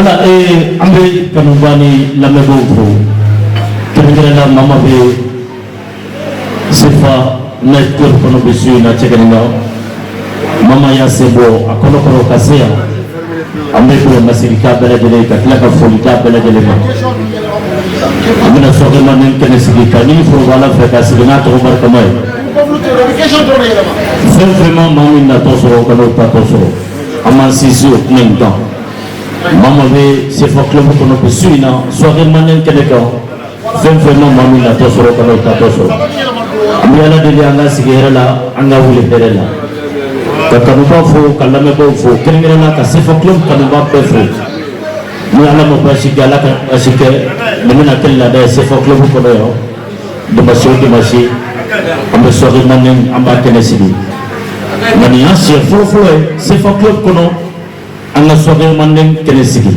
Wala an bɛ kanuba ni lamɛnbaaw fo, kɛrɛnkɛrɛnna mama bɛ Sefa night club kɔnɔ bi su in na. Cɛkɛnɛna mama y'a sen bɔ a kɔnɔ kɔrɔ ka se yan. An bɛ bonya masigi k'a bɛɛ lajɛlen, ka tila ka foli d'a bɛɛ lajɛlen ma. An bɛna soirée manden kɛnɛ sigi ka ɲini foroba Ala fɛ, ka sigi n'a tɔgɔ barikama ye. Fɛn fɛn ma maa min natɔ sɔrɔ, ka n'o tatɔ sɔrɔ, an m'an sinsin o kuma in kan. Mama bɛ Sefa club kɔnɔ bi su in na, soirée manden kɛnɛ kan. Fɛn fɛn ma maa min natɔ sɔrɔ, ka n'o tatɔ sɔrɔ, an bɛ Ala deli, an ka sigi hɛrɛ la, an ka wuli hɛrɛ la. Ka kanuba fo, ka lamɛnbaaw fo, kɛrɛnkɛrɛnna ka Sefa club kanuba bɛɛ fo. Ni Ala ma baasi kɛ, Ala ka baasi kɛ, nin bɛna kɛ laada ye Sefa club kɔnɔ yan. Dimanche o dimanche, an bɛ soirée manden, an b'a kɛnɛ sigi. Nka nin y'an siɲɛ fɔlɔ-fɔlɔ ye Sefa club kɔnɔ, an ka soirée manden kɛnɛ sigi.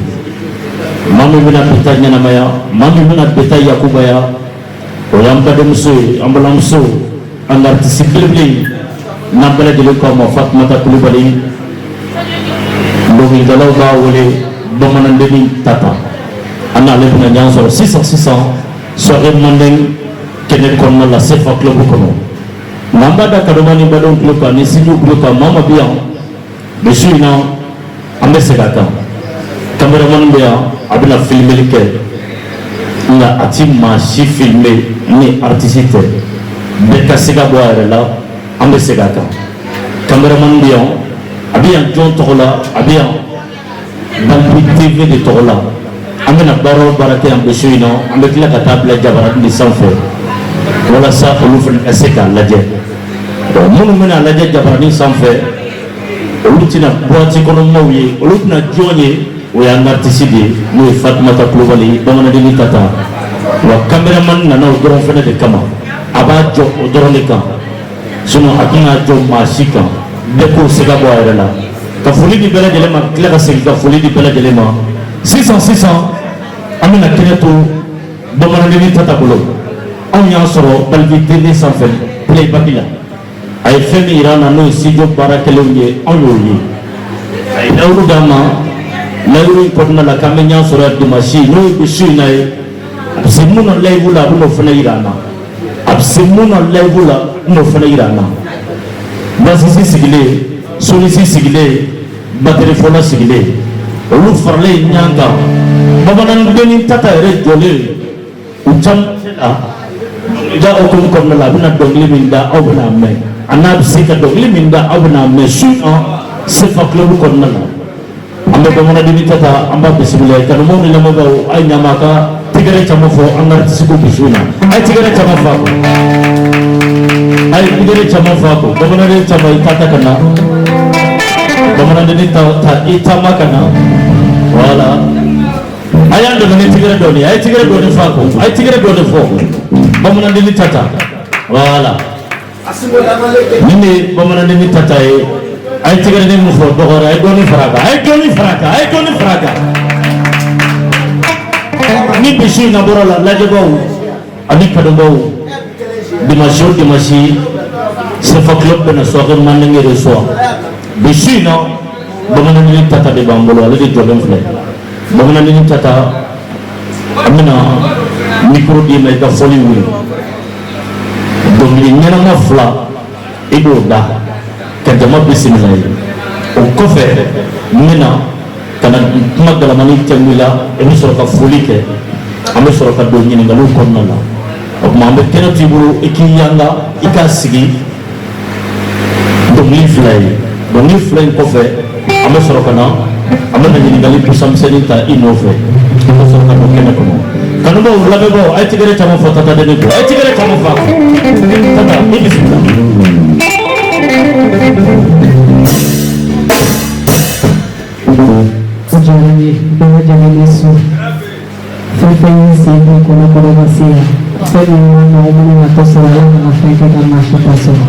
Maa min bɛna bi ta ɲɛnamaya, maa min bɛna bi ta yakubaya, o y'an badenmuso ye, an balimamuso, an ka artiste belebele n'an bɛɛ lajɛlen k'a ma Fatumata Kulubali. Dɔnkilidalaw b'a wele Bamanandenni Tata. An n'ale bɛna ɲɔgɔn sɔrɔ sisan sisan soirée manden kɛnɛ kɔnɔna la, Sefa club kɔnɔ. Nka an b'a da kanuba ni badenw tulo kan ni sinjiw tulo kan. Maa ma bi yan bi su in na, an bɛ segin a kan. Cameraman bɛ yan, a bɛna filmeli kɛ, nka a ti maa si filmer ni artiste tɛ. Bɛɛ ka se ka bɔ a yɛrɛ la. An bɛ segin a kan. Cameraman bɛ yan, a bɛ yan jɔn tɔgɔ la? A bɛ yan Balbi TV de tɔgɔ la. An bɛna baara o baara kɛ yan bi su in na, an bɛ tila ka taa bila jabaranin de sanfɛ walasa olu fana ka se k'a lajɛ. Bon, minnu bɛna lajɛ jabaranin sanfɛ, olu tɛna boîte kɔnɔ maaw ye, olu tɛna jɔn ye? O y'an ka artiste de ye, n'o ye Fatumata Kulubali, Bamanandenni Tata. Wa cameraman nana o dɔrɔn fana de kama, a b'a jɔ o dɔrɔn de kan, sinon a tɛna jɔ maa si kan. Bɛɛ k'o se ka bɔ a yɛrɛ la. Ka foli di bɛɛ lajɛlen ma, tila ka segin ka foli di bɛɛ lajɛlen ma. Sisan sisan, an bɛna kɛnɛ to Bamanandenni Tata bolo. Anw y'a sɔrɔ Balbi TV sanfɛ playback la. A ye fɛn min yira an na, n'o ye studio baara kɛlenw ye, anw y'o ye. A ye layiru d'an ma, layiru in kɔnɔna la, k'an bɛ ɲɔgɔn sɔrɔ yan dimanche, n'o ye bi su in na ye. A bɛ se mun na live la, a bɛ n'o fana yira an na. A bɛ se mun na live la, a bɛ n'o fana yira an na. Bassiste sigilen, soliste sigilen, batterie fɔla sigilen, olu faralen ɲɔgɔn kan, Bamanandenni Tata yɛrɛ jɔlen u camancɛ la. Ja hukumu kɔnɔna la, a bɛna dɔnkili min da, aw bɛna mɛn. A n'a bɛ se ka dɔnkili min da, aw bɛna mɛn su in Sefa club kɔnɔna la. An bɛ Bamanandenni Tata, an b'a bisimila. Kanubaw ni lamɛnbaaw, a ye ɲama ka tɛgɛrɛ caman fɔ an ka artiste ko bi su in na. A ye tɛgɛrɛ caman fɔ a kɔ, a ye tɛgɛrɛ caman fɔ a kɔ. Bamananden caman, i ta ka na. Bamanandenni ta, i taama ka na. Voilà, a y'an dɛmɛ ni tɛgɛrɛ dɔɔni. A ye tɛgɛrɛ dɔɔni fɔ a kɔ, a ye tɛgɛrɛ dɔɔni fɔ Bamanandenni Tata. Voilà, nin de ye Bamanandenni Tata ye. A ye tɛgɛrɛ min fɔ dɔgɔyara, a ye dɔɔni fara a kan, a ye dɔɔni fara a kan, a ye dɔɔni fara a kan. Ni bi su in na bɔra la, lajɛbaw ani kanubaw, dimanche o dimanche, Sefa club bɛna soirée manden reçoit. Bi su in na, Bamanandenni Tata de b'an bolo, ale de jɔlen filɛ. Bamanandenni Tata, an bɛna micro d'i ma, i ka fɔli wuli. Dɔnkili ɲɛnama fila, i b'o da ka jama bisimila ye. O kɔfɛ, n bɛna ka na kuma galamani tɛnku i la, i bɛ sɔrɔ ka foli kɛ, an bɛ sɔrɔ ka don ɲininkaliw kɔnɔna la. O tuma, an bɛ kɛnɛ t'i bolo, i k'i yanga, i k'a sigi dɔnkili fila ye. Dɔnkili fila in kɔfɛ, an bɛ sɔrɔ ka na, an bɛna ɲininkali busanmisɛnnin ta i nɔfɛ, an bɛ sɔrɔ ka don kɛnɛ kɔnɔ. Kanubaw, lamɛnbaaw, a ye tɛgɛrɛ caman fɔ Tata Deni kɔ, a ye tɛgɛrɛ caman fɔ a kɔ. Tata, i bisimila. O diyara n ye. Bɛɛ lajɛlen ni su. Fɛn fɛn y'i sen don kɔnɔ kɔrɔ ka se yan, fɛn min ma nɔgɔ, minnu ka tɔ sɔrɔ, Ala kana fɛn kɛ ka maa si ta sɔrɔ.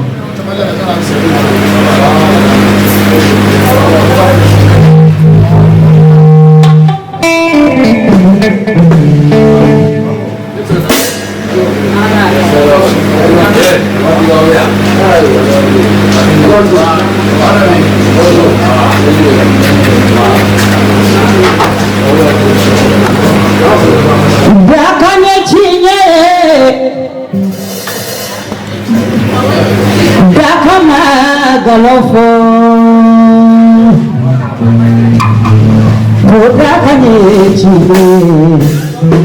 Ci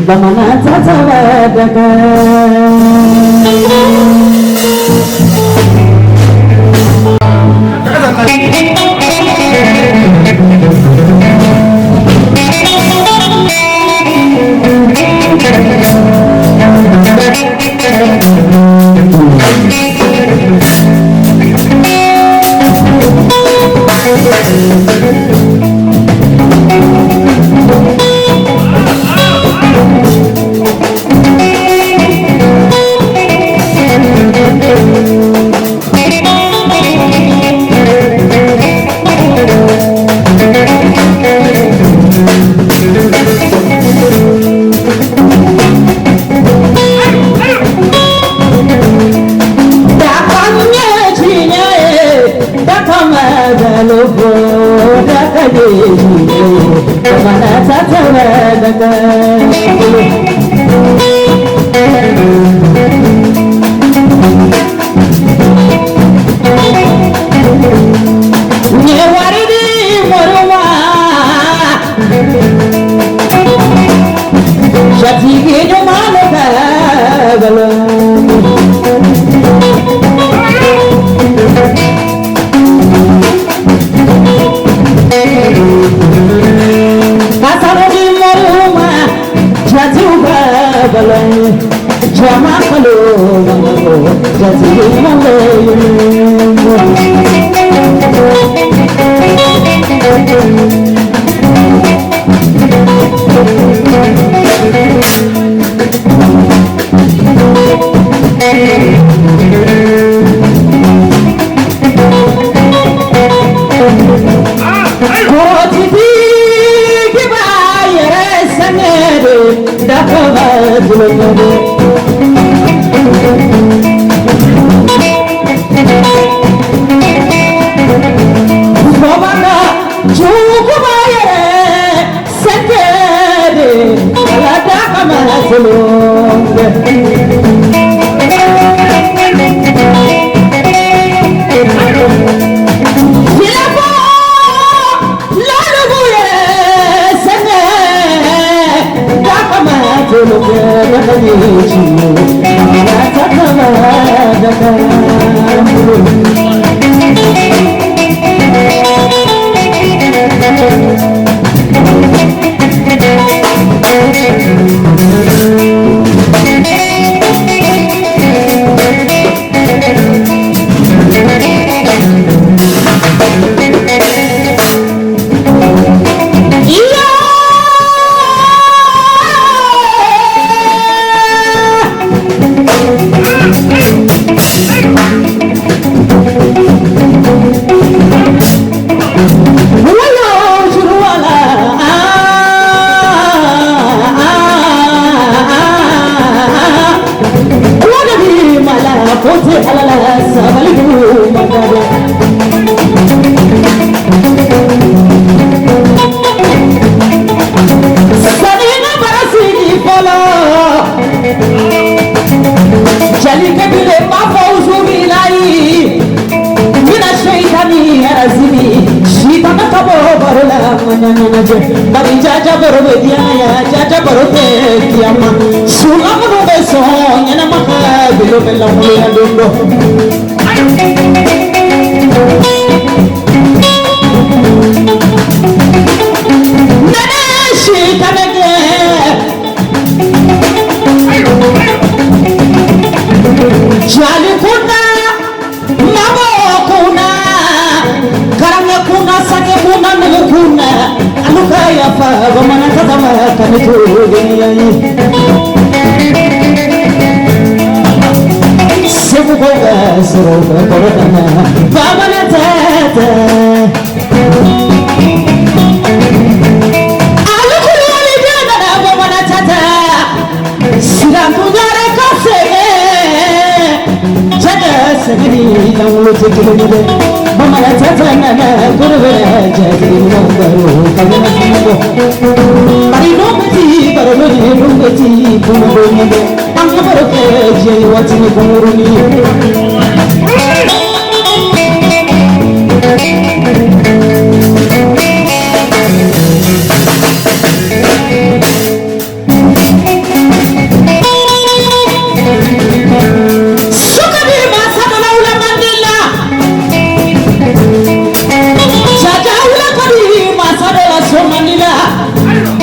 bamanan tata bɛ dɛgɛ.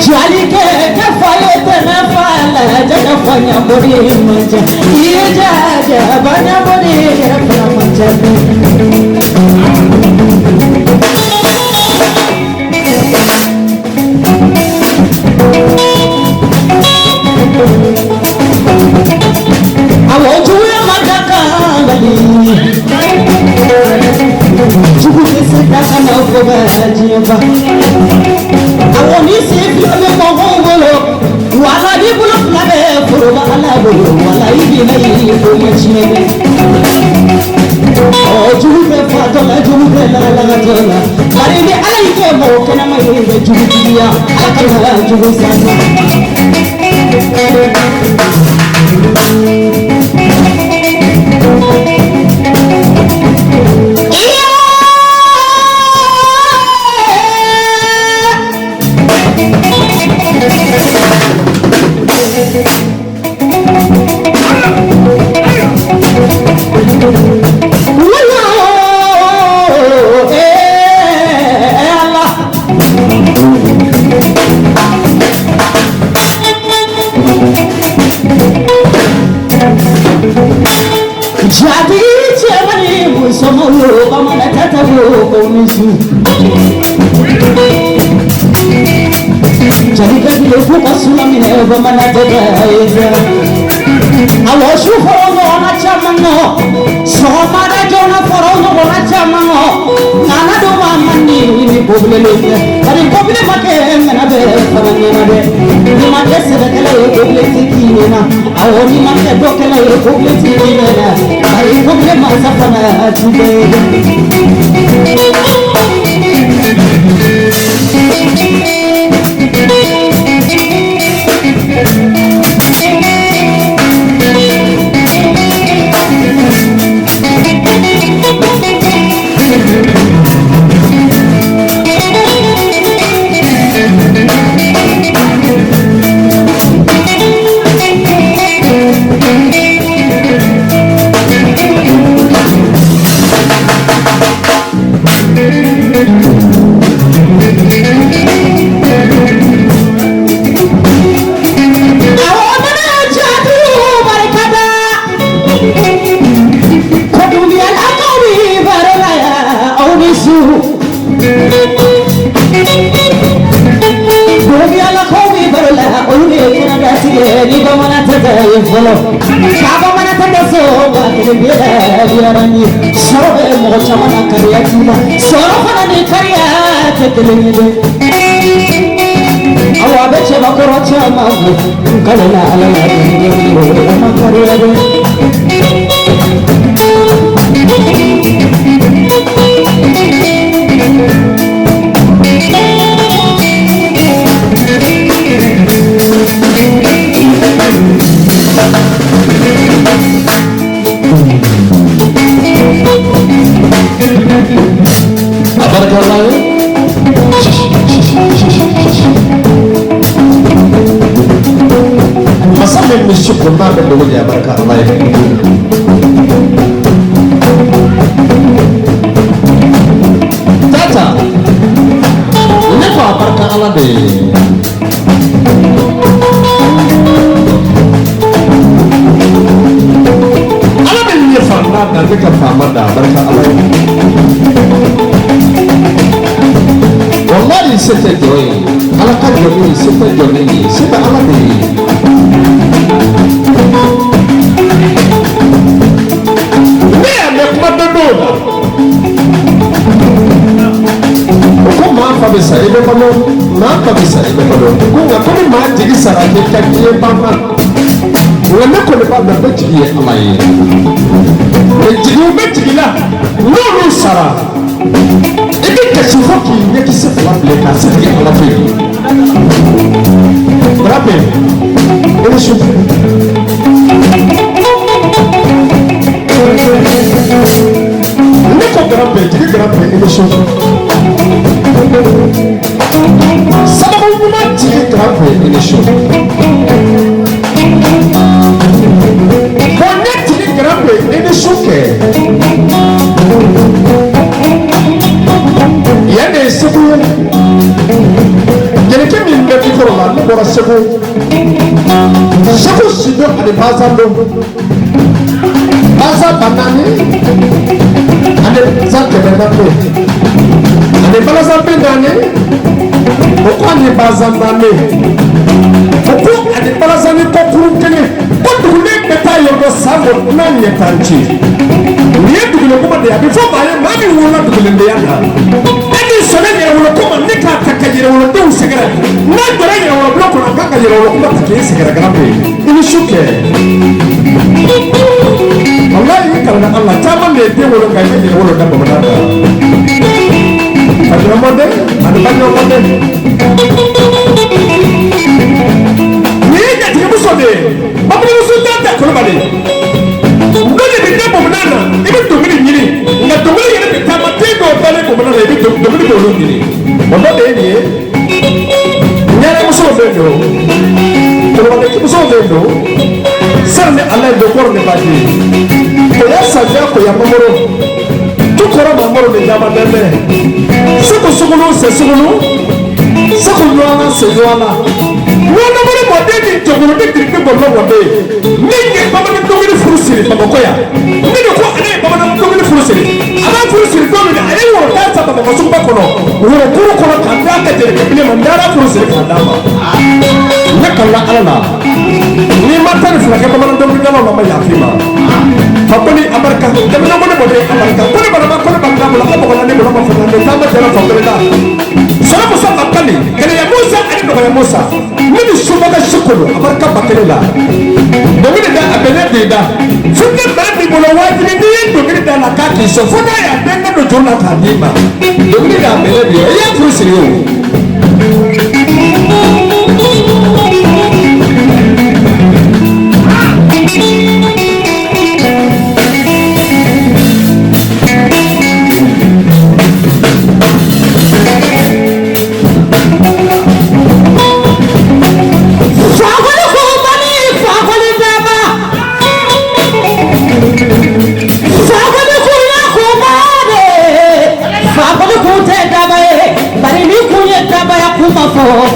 Jalikɛ kɛ fa ye tɛnɛ fa la jɛgɛ fa ɲabori man ca i jaja ba ɲabori yɛrɛ fana man ca. Awɔ juguya ma da kan bali jugu tɛ se ka na fɔ bɛ diɲɛ ban. Awɔ ni sen fila bɛ mɔgɔw bolo wala ni bolo fila bɛ foroba Ala bolo wala i bi na ye ko ma tiɲɛ dɛ. Ɔ jugu bɛ fatɔ la jugu bɛ lalagatɔ la bari ni Ala y'i kɛ mɔgɔ kɛnɛma ye i bɛ jugutigiya Ala kana jugu san ma. Jatigi cɛman ni musoman bamanan tɛ tɛ ko ni su. Jalikɛ tile f'u ka suma minɛ bamanan tɛ tɛ ye fɛ. Awɔ su fɔra ɲɔgɔnna caman nɔ sɔgɔmada joona fɔra ɲɔgɔnna caman nɔ nana don ma man di ni kobilen tɛ bari kobilen ma kɛ ŋana bɛ fana ɲɛna dɛ ni ma kɛ sɛbɛkɛla ye kobilen tɛ k'i ɲɛna awɔ ni ma kɛ dɔkɛla ye kobilen tɛ k'i ɲɛna bari kobilen mansa fana ti bɛɛ ye dɛ. Awɔ mana jatigiw barikada ko dundiyalakaw bi baro la yan aw ni su. Dundiyalakaw bi baro la olu de ye kɛnɛdatigɛ ni bamanan tɛ tɛ ye fɔlɔ. Ka bamanan tɛ tɛ so wa kelen bɛ diyara n ye. Sɔrɔ bɛ mɔgɔ caman na kariya t'u la. Sɔrɔ fana ni kariya tɛ kelen ye dɛ. Awɔ a bɛ cɛbakɔrɔ caman bɔ n kalela Ala la o ma kariya dɛ. A barika Ala ye. Masa min bɛ su ko n'a bɛ dogo ɲɛ a barika Ala ye. Tata, ne ko a barika Ala de ye. Ala bɛ ɲɛ faama da ne ka faama da a barika Ala ye. Wallahi se tɛ jɔn ye Ala ka jɔn ye se tɛ jɔn ye se bɛ Ala de ye. Ne y'a mɛn kuma dɔ dɔw la o ko maa fa bɛ sa i bɛ balo maa fa bɛ sa i bɛ balo ko nka ko ni maa jigi sara k'i ka diɲɛ ban ma nka ne kɔni b'a dɔn ne jigi ye Ala ye mɛ jigiw bɛ jigi la n'olu sara i bɛ kasi fo k'i ɲɛkisɛ fila bilen k'a sɛgɛsɛgɛ Ala fɛ yen. Rape, i ni su. Ne ko grand-père, jigi grand-père, i ni su. Sababu ɲuman jigi grand-père, i ni su. Bon ne jigi grand-père, i ni su kɛ. Yan de ye Segu ye. Jelikɛ min bɛ mikoro la, ne bɔra Segu. Segu Sido ani Baza don. Baza ba naani ani Baza 400 ani Baza 40, o ko ani Baza 4, o ko ani Baza ni kɔkuru kelen, ko dugulen bɛ taa yɔrɔ dɔ san kɔnɔ n'a ɲɛ t'an ci. Nin ye dugulen kuma de ye, a bɛ fɔ maa ye maa min wolola dugulendenya la. E min sɔnna yɛrɛwolo ko ma ne k'a ta ka yɛrɛwolodenw sɛgɛrɛ, n'a jɔra yɛrɛwolobulon kɔnɔ a kan ka yɛrɛwolo kuma ta k'e sɛgɛrɛ garan ye. I ni su kɛ. Walayi i kalanna Ala caman de ye den wolo nka i ma yɛrɛwolo da bamanan kan. Faɲɔgɔnmɔden ani baɲɔgɔnmɔden. Nin ye jatigimuso de ye, bamananmuso t'a ta Kulubali. Dɔ de bɛ den bamanan na, i bɛ dɔnkili ɲini, nka dɔnkili yɛrɛ bɛ taama den dɔw dalen bamanan na, i bɛ dɔnkili b'olu ɲini. O dɔ de ye nin ye. Ɲɛnɛmusow bɛ don, Kulubalimusow bɛ don, sani ni Ala ye don kɔrɔ de b'a di. Koya Sadiya Koya Mamoro, tu kɔrɔ Mamoro de jama dɛmɛ. Segu sugulu se sugulu, segu ɲɔgɔnna se ɲɔgɔnna. Ɲɔgɔnna mɔden ni jɔnkulu ni kiriki bɔlɔ mɔden. Min ye bamanan dɔnkili furu siri Bamakɔ yan. Ne de ko ale ye bamanan dɔnkili furu siri. A b'a furu siri don min na, a ye woro tan san Bamakɔ suguba kɔnɔ. Woro kuru kɔnɔ k'a d'a ka jelikɛbilen ma, n taara furu siri k'a d'a ma. Ne kalila Ala la. N'i ma 12 kɛ bamanan dɔnkilidalaw la, ma yafa i ma. Fakoli abarika, jamana ko ne mɔden abarika, ko ne balama ko ne balima bolo, a mɔgɔ la ne bolo ma fɔ ne taama jara fakoli la. Sɔrɔ Musa Bakali, gɛlɛya Musa ani nɔgɔya Musa, ne ni subaga si kolo abarika ba kelen la. Dɔnkili da a bɛnnen de da. Funɛ maa b'i bolo wajibi n'i ye dɔnkili da la k'a k'i sɔn, fo n'a y'a denkɛ don juru la k'a d'i ma. Dɔnkili da a bɛnnen de ye, i y'a furu siri o.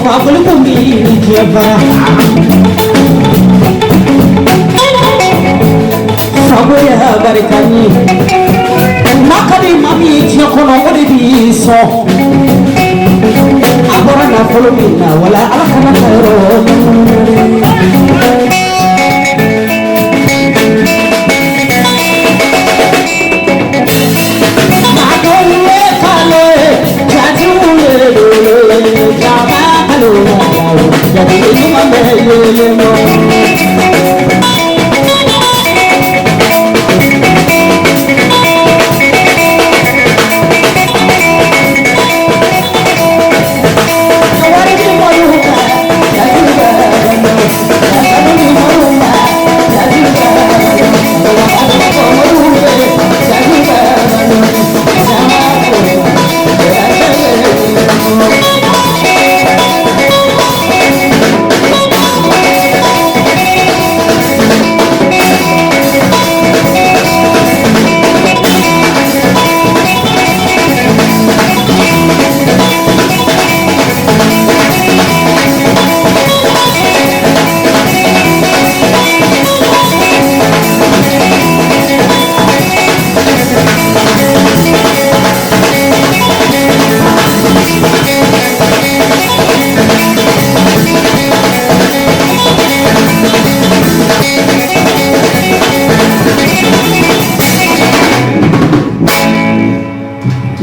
Fakoli kun bi diɲɛ fara. Fakoya barika ni ma ka di maa min ye diɲɛ kɔnɔ, o de b'i sɔn. A bɔra nafolo min na, wala Ala kana taa yɔrɔ. Maa ye kalo ye, jatigiw ye lolo ye, jaba kalo la, jatigi ɲuman bɛ yelen bɔ.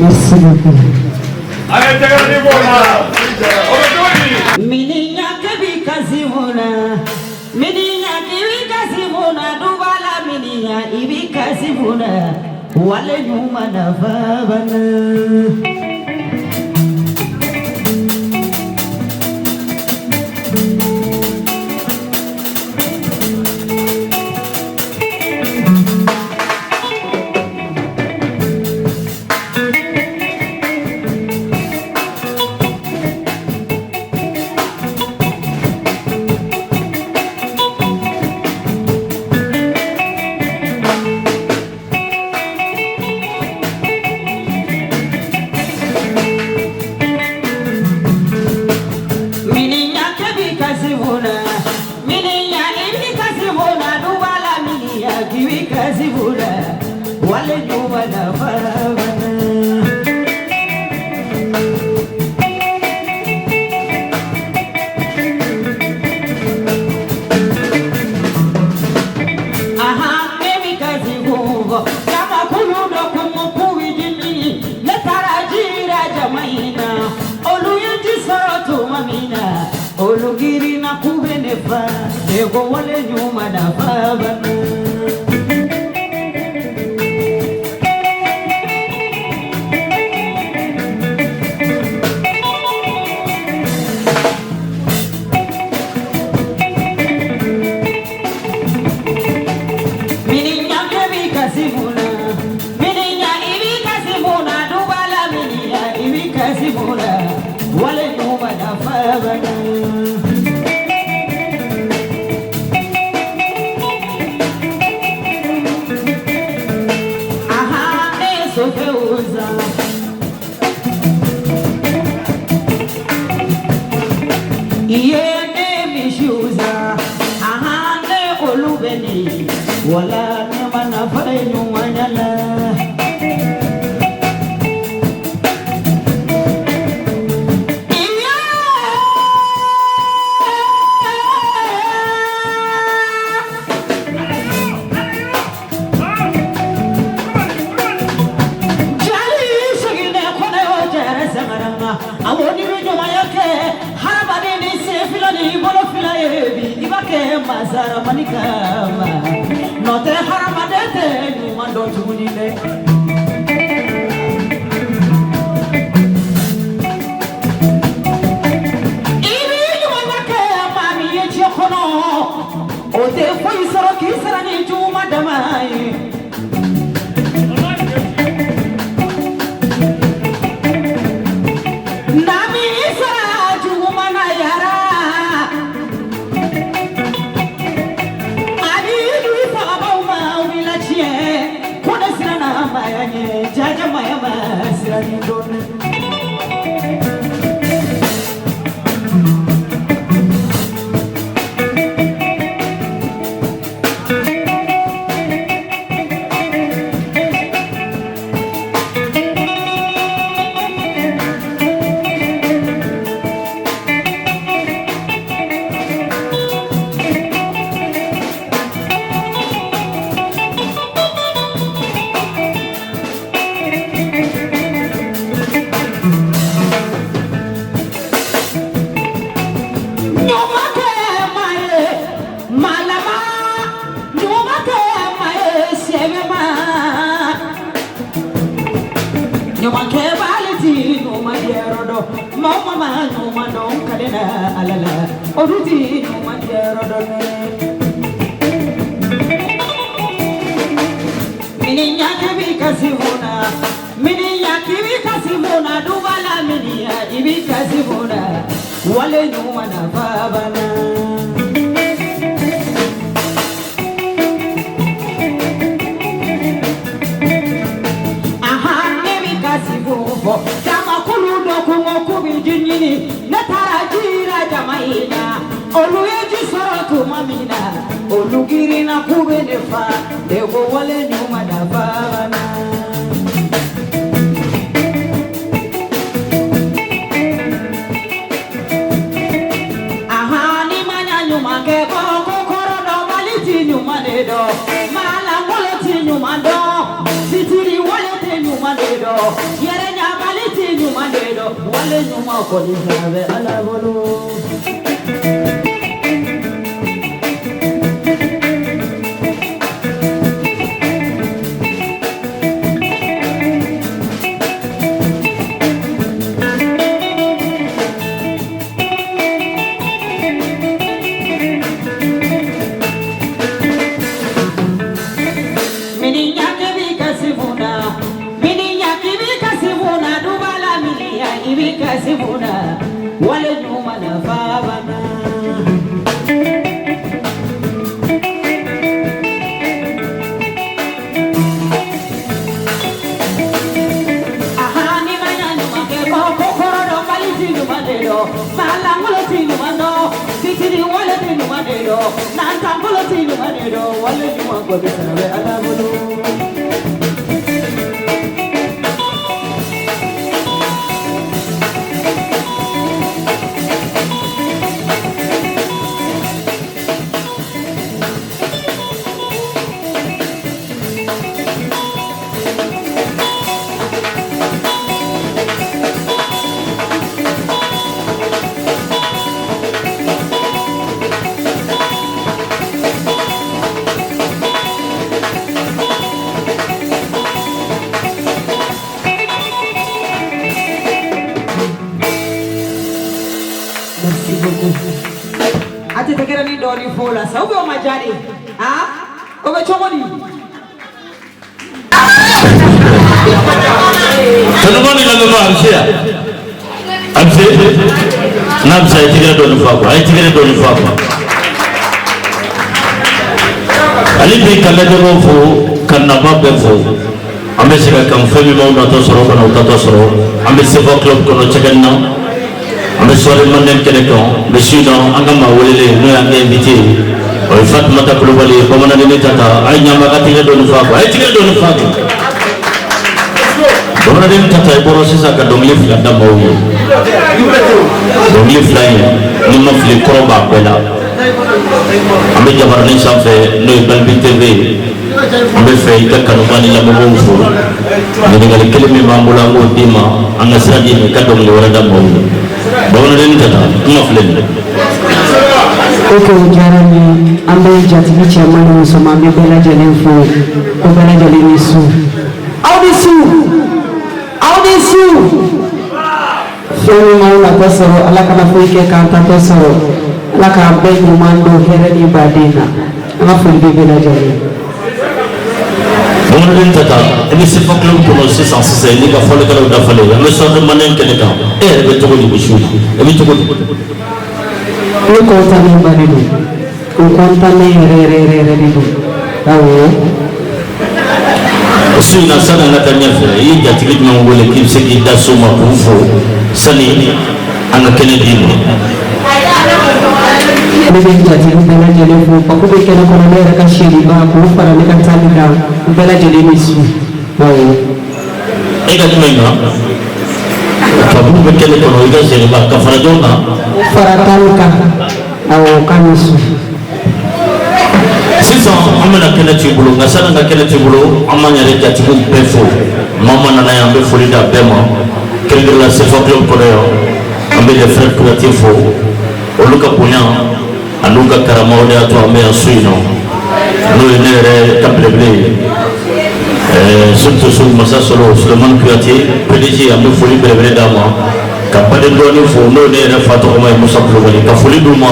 Merci beaucoup. Miniɲa bi kasi mun na, miniɲa bi kasi mun na, dubala miniɲa i bi kasi mun na, wale ɲuman nafa banna. Wale ɲuman nafa banna. Aha, ne b'i kasi kun fɔ, jamakulu dɔ kun ko k'u bɛ ji ɲini, ne taara ji jira jama in na, olu ye ji sɔrɔ tuma min na, olu girinna k'u bɛ ne fa, ne ko wale ɲuman nafa banna. Miniɲa b'i kasi mun na, miniɲa i b'i kasi mun na, dubala miniɲa i b'i kasi mun na, wale ɲuman nafa banna. Aha, ne ye sofɛw san. I ye ne misiw san, aha, ne olu bɛ nin, wala ne ma nafa ye ɲumanya la. Jali sigilen kɔnɔ y'o jɛrɛ sangara ma, awɔ n'i bɛ ɲumanya kɛ hadamaden ni sen fila ni bolo fila ye bi, i b'a kɛ masaramani kama, n'o tɛ hadamaden tɛ ɲuman dɔn tuguni dɛ. I bɛ ɲumanya kɛ maa min ye diɲɛ kɔnɔ, o tɛ foyi sɔrɔ k'i sara ni juguman dama ye. N'a m'i sara juguman na yara, a b'i di fagabaw ma u b'i latiɲɛ, ko ne siranna maaya ɲɛ, jaja maaya ma siran nin don dɛ. Ɲuman kɛ maa ye malama, ɲuman kɛ maa ye sɛbɛma, ɲuman kɛbali ti ɲuman kɛyɔrɔ dɔn, maa o maa ma ɲuman dɔn ka di na Ala la, olu ti ɲuman kɛyɔrɔ dɔn dɛ. Miniɲa k'i kasi mun na, miniɲa k'i kasi mun na, dubala miniɲa i b'i kasi mun na, wale ɲuman nafa banna. Aha, ne b'i kasi kun fɔ, jamakulu dɔ kun ko k'u bɛ ji ɲini, ne taara ji jira jama in na, olu ye ji sɔrɔ tuma min na, olu girinna k'u bɛ ne fa, ne ko wale ɲuman nafa banna. Aha, ni ma ɲa ɲuman kɛ ko ko kɔrɔ dɔnbali ti ɲuman de dɔn, maa lankolon ti ɲuman dɔn, fitiri wale tɛ ɲuman de dɔn, yɛrɛ ɲabali ti ɲuman de dɔn, wale ɲuman kɔni sara bɛ Ala bolo. Miniɲa k'i b'i kasi mun na, miniɲa k'i b'i kasi mun na, dubala miniɲa i b'i kasi mun na, wale ɲuman nafa banna. Aha, ni ma ɲa ɲuman kɛ ko ko kɔrɔ dɔnbali ti ɲuman de dɔn, maa lankolon ti ɲuman dɔn, fitiri wale ti ɲuman de dɔn, nantankolon ti ɲuman de dɔn, wale ɲuman kɔni sara bɛ Ala bolo. A tɛ tɛgɛrɛ ni dɔɔnin fo la sa, ou bien o ma diya de? Ah, o bɛ cogo di? Kanuma ni lamɛnbaa, a bɛ se yan, a bɛ se n'a bɛ se, a ye tɛgɛrɛ dɔɔni fɔ a kɔ, a ye tɛgɛrɛ dɔɔni fɔ a kɔ. Ale bi ka lajɛbaaw fo, ka naba bɛɛ fo. An bɛ se ka kan fɛn min b'aw natɔ sɔrɔ ka n'aw tatɔ sɔrɔ. An bɛ Sefa Club kɔnɔ cɛkɛni na, an bɛ soirée manden kɛnɛ kan. N bɛ su in na, an ka maa welelen, n'o y'an ka invité ye, o ye Fatumata Kulubali ye, bamananden tata. A ye ɲama ka tɛgɛ dɔɔni fɔ a kɔ, a ye tɛgɛ dɔɔni fɔ a kɔ. Bamananden tata, i bɔra sisan ka dɔnkili fila da maaw ye. Dɔnkili fila in, ni ma fili, kɔrɔ b'a bɛɛ la. An bɛ jabaranin sanfɛ, n'o ye Balibi TV ye. An bɛ fɛ i ka kanuba ni lamɛnbaaw fo. Ɲininkali kelen min b'an bolo, an k'o d'i ma, an ka sira d'i ma, i ka dɔnkili wɛrɛ da maaw ye. Bamananden tata, kuma filɛ nin ye. Ok, o diyara n ye. An bɛ jatigi cɛman ni musoman, an bɛ bɛɛ lajɛlen fo, ko bɛɛ lajɛlen ni su, aw ni su, aw ni su. Fɛn min m'aw natɔ sɔrɔ, Ala kana foyi kɛ k'an tatɔ sɔrɔ. Ala k'an bɛɛ ɲuman don hɛrɛ ni baden na. An ka foli bɛ bɛɛ lajɛlen ye. Bamananden tata, i bɛ Sefa Club kɔnɔ sisan sisan, i n'i ka fɔlikɛlaw dafalen. An bɛ soirée manden kɛnɛ kan. E yɛrɛ bɛ cogo di bi su in na? I bɛ cogo di? Ne kɔntannen ba de don, n kɔntannen yɛrɛ yɛrɛ yɛrɛ yɛrɛ de don, awɔ. O su in na, sani an ka taa ɲɛfɛ, i ye jatigi jumɛn wele k'i bɛ se k'i da so ma k'u fo sani an ka kɛnɛ d'i ma? Ne bɛ jatigi bɛɛ lajɛlen fo, Paku bɛ kɛnɛ kɔnɔ, ne yɛrɛ ka seliba k'o fara ne ka taali kan, u bɛɛ lajɛlen ni su, awɔ. E ka jumɛn kan? Papu bɛ kɛnɛ kɔnɔ, i ka seliba ka fara jɔn kan? Fara taali kan, awɔ, k'a ni su. Sisan an bɛna kɛnɛ t'i bolo, nka sani an ka kɛnɛ t'i bolo, an b'an yɛrɛ jatigiw bɛɛ fo. Maa ma nana yan, an bɛ foli d'a bɛɛ ma, kɛrɛnkɛrɛnnenya Sefa Club kɔnɔ yan. An bɛ les frères Kuyate fo, olu ka bonya an'u ka karama, o de y'a to an bɛ yan su in na, n'o ye ne yɛrɛ ka belebele ye, surtout su masa sɔrɔ Sulemani Kuyate, PDG. An bɛ foli belebele d'a ma, ka baden dɔɔnin fo, n'o ye ne yɛrɛ fa tɔgɔma ye, Musa Kulubali, ka foli d'u ma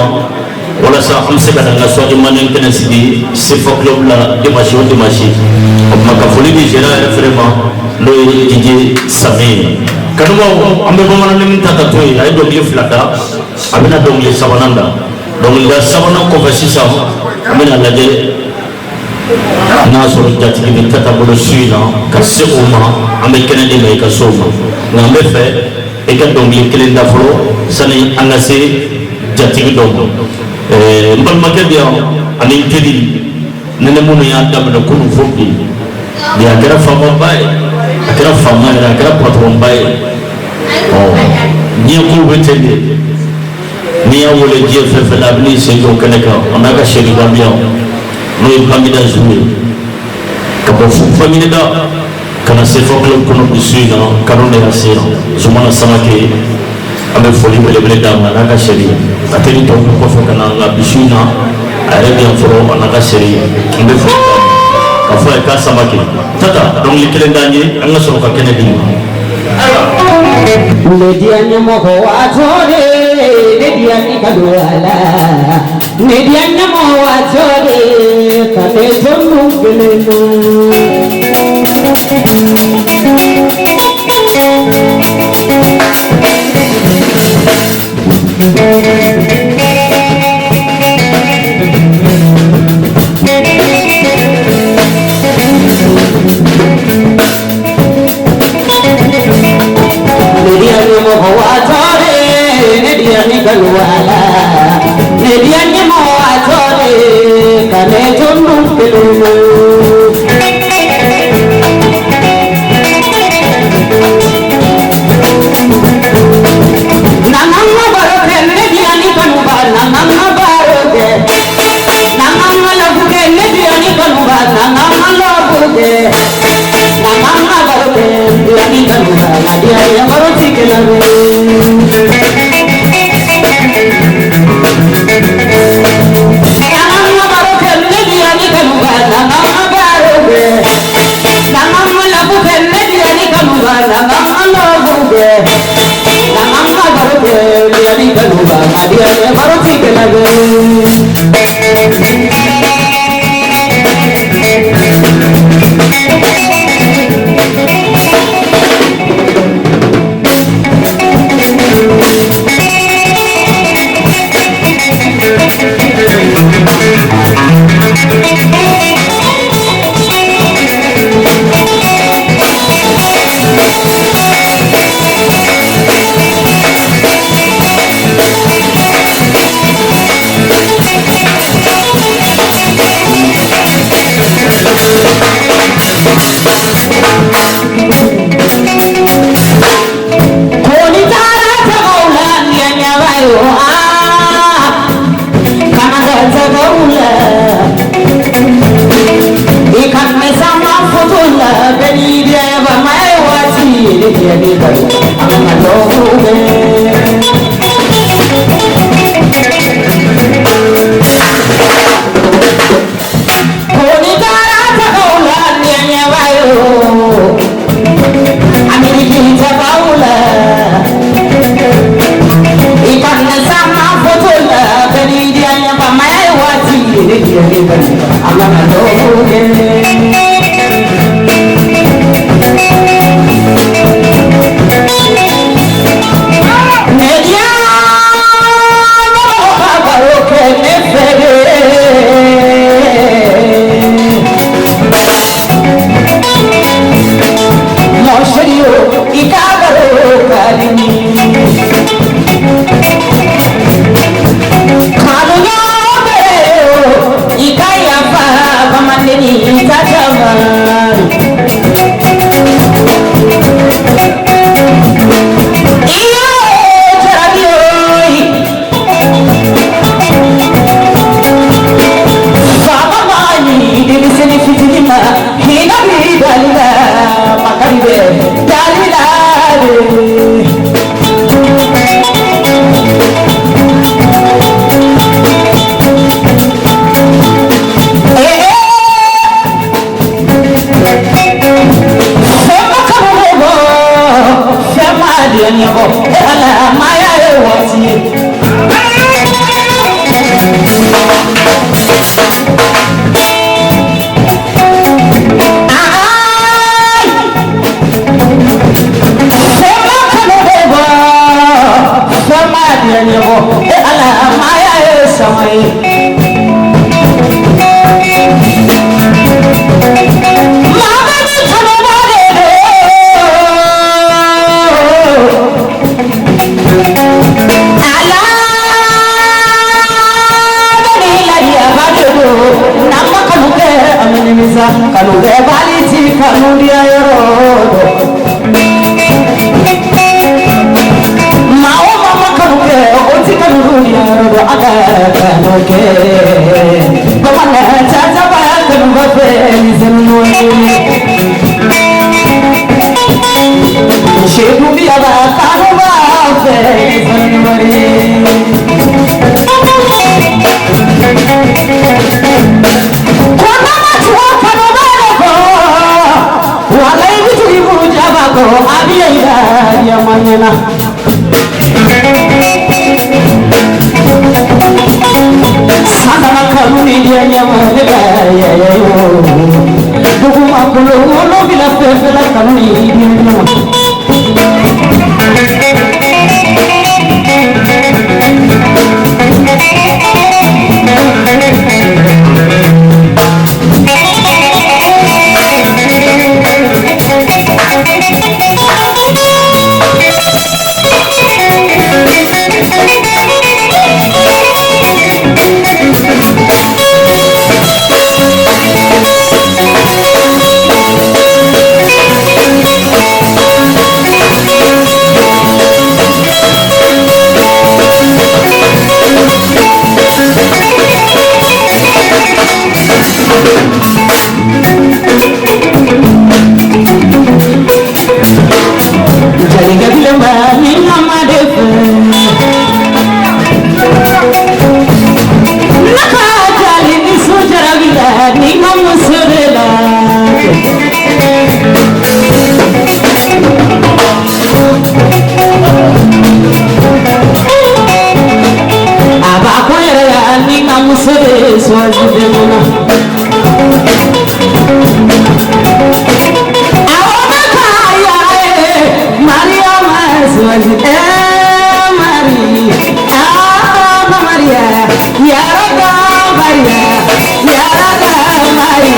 walasa an bɛ se ka na an ka soirée manden kɛnɛ sigi Sefa Club la dimanche o dimanche. O tuma, ka foli di gérant yɛrɛ fɛnɛ ma, n'o ye DJ Sami ye. Kanubaw, an bɛ bamananden ta ka to yen. A ye dɔnkili fila da, a bɛna dɔnkili sabanan da. Dɔnkilida sabanan kɔfɛ sisan, an bɛna lajɛ n'a sɔrɔ jatigi bɛ tata bolo su in na ka se o ma. An bɛ kɛnɛ d'i ma, i ka se o ma, nka an bɛ fɛ i ka dɔnkili kelen da fɔlɔ sani an ka se jatigi dɔw ma. N balimakɛ bɛ yan ani n teri, ne ni minnu y'a daminɛ kunun fo bi bi, a kɛra faamaba ye, a kɛra faama yɛrɛ, a kɛra patɔrɔnba ye. Ɔ, diɲɛ kow bɛ ten de. N'i y'a wele diɲɛ fɛn fɛn na, a bɛ n'i sen jɔ kɛnɛ kan. A n'a ka sɛriba bɛ yan, n'o ye Bangeda Zu ye, ka bɔ fo Bangeda ka na Sefa Club kɔnɔ bi su in na. Kanu de y'a se yan. Zumana Samake, an bɛ foli belebele d'a ma, a n'a ka sɛri. A teri tɔw bɛ kɔfɛ ka na, nka bi su in na, a yɛrɛ bɛ yan fɔlɔ, a n'a ka sɛri. An bɛ foli d'a ma ka fɔ a ye k'a Samake. Tata, dɔnkili kelen d'an ye, an ka sɔrɔ ka kɛnɛ d'i ma. Ne diya ɲɛmɔgɔ watɔ de, ne diya ni ka don a la, ne diya ɲɛmɔgɔ watɔ de, ka ne to nun kelen na. Ne diya ɲɛmɔgɔ watɔ de, ne diya ni ka don a la, ne diya ɲɛmɔgɔ watɔ de, ka ne to nun kelen na. Suwazi bɛ. Awɔ bɛ taa ya ye Mariama Suwazi Mari ah Maria Yaraka Maria Yaraka Mari Mari.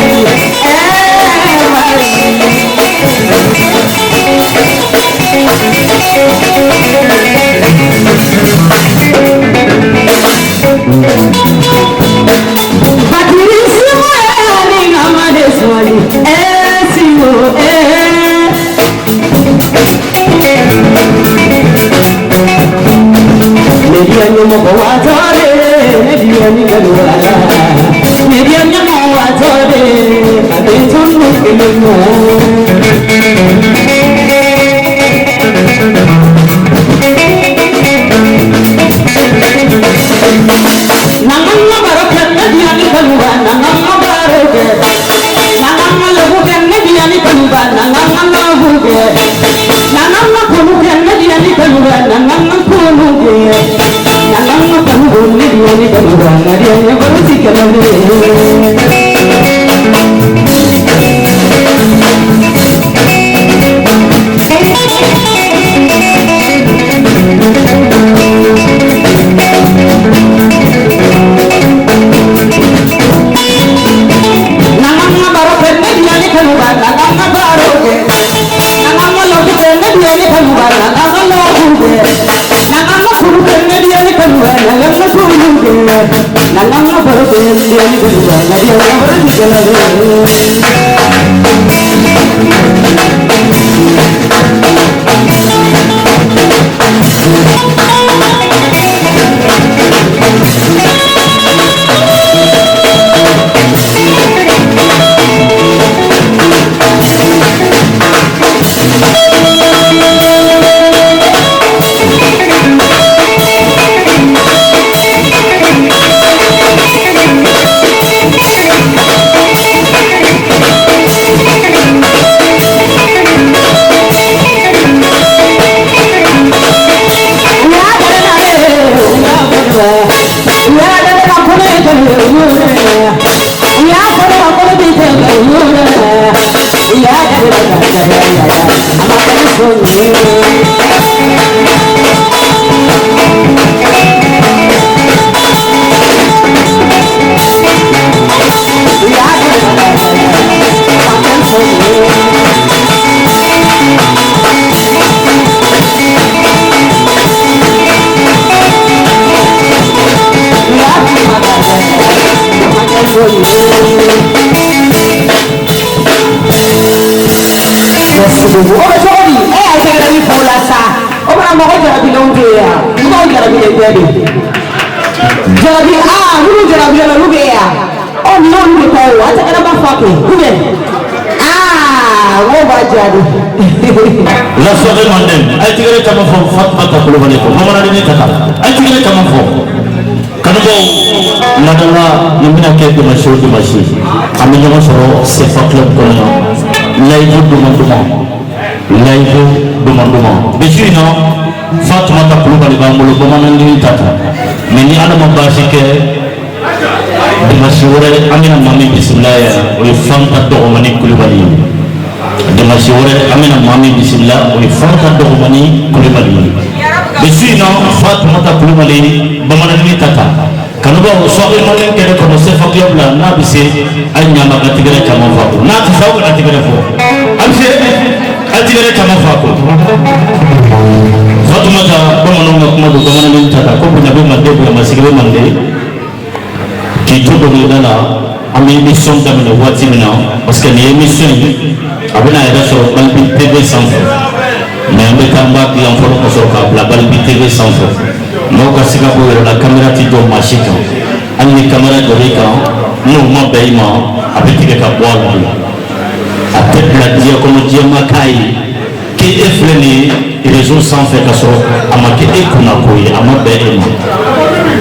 La soirée mandem ay tigere kama fo Fatmata Coulibaly ko Mamadou Tata ay tigere kama fo kanubaw ladala ni bɛna kɛ dimanche o dimanche an bɛ ɲɔgɔn sɔrɔ CFA club kɔnɔ live duman duman live duman duman bi su in na Fatmata Coulibaly b'an bolo bamananden Tata mais ni Ala ma baasi kɛ dimanche wɛrɛ an bɛna maa min bisimila yan o ye Fanta Dɔgɔmani Coulibaly ye. Dimanche wɛrɛ an bɛna maa min bisimila o ye Fanta Dɔgɔmani Coulibaly ye. Bi su in na Fatmata Coulibaly bamanannin Tata kanubaw soirée manden kɛnɛ kɔnɔ CFA club la n'a bɛ se a ɲama ka tigɛrɛ caman fɔ a ko n'a tɛ se aw kana tigɛrɛ fɔ a bɛ se a tigɛrɛ caman fɔ a ko. Fatmata bamananw ka kuma don bamanannin Tata ko bonya bɛ manden bonya masigi bɛ manden k'i to dɔnkilida la an bɛ émission daminɛ waati min na parce que nin émission in a bɛna yɛrɛ sɔrɔ Balibi TV sanfɛ mais an bɛ taa an b'a dilan fɔlɔ ka sɔrɔ k'a bila Balibi TV sanfɛ maaw ka se ka bɔ yɛrɛ la caméra ti jɔ maa si kan hali ni caméra jɔr'i kan n'o ma bɛn i ma a bɛ tigɛ ka bɔ a la a tɛ bila diɲɛ kɔnɔ diɲɛ ma k'a ye k'e filɛ nin ye réseau sanfɛ ka sɔrɔ a ma kɛ e kunna ko ye a ma bɛn e ma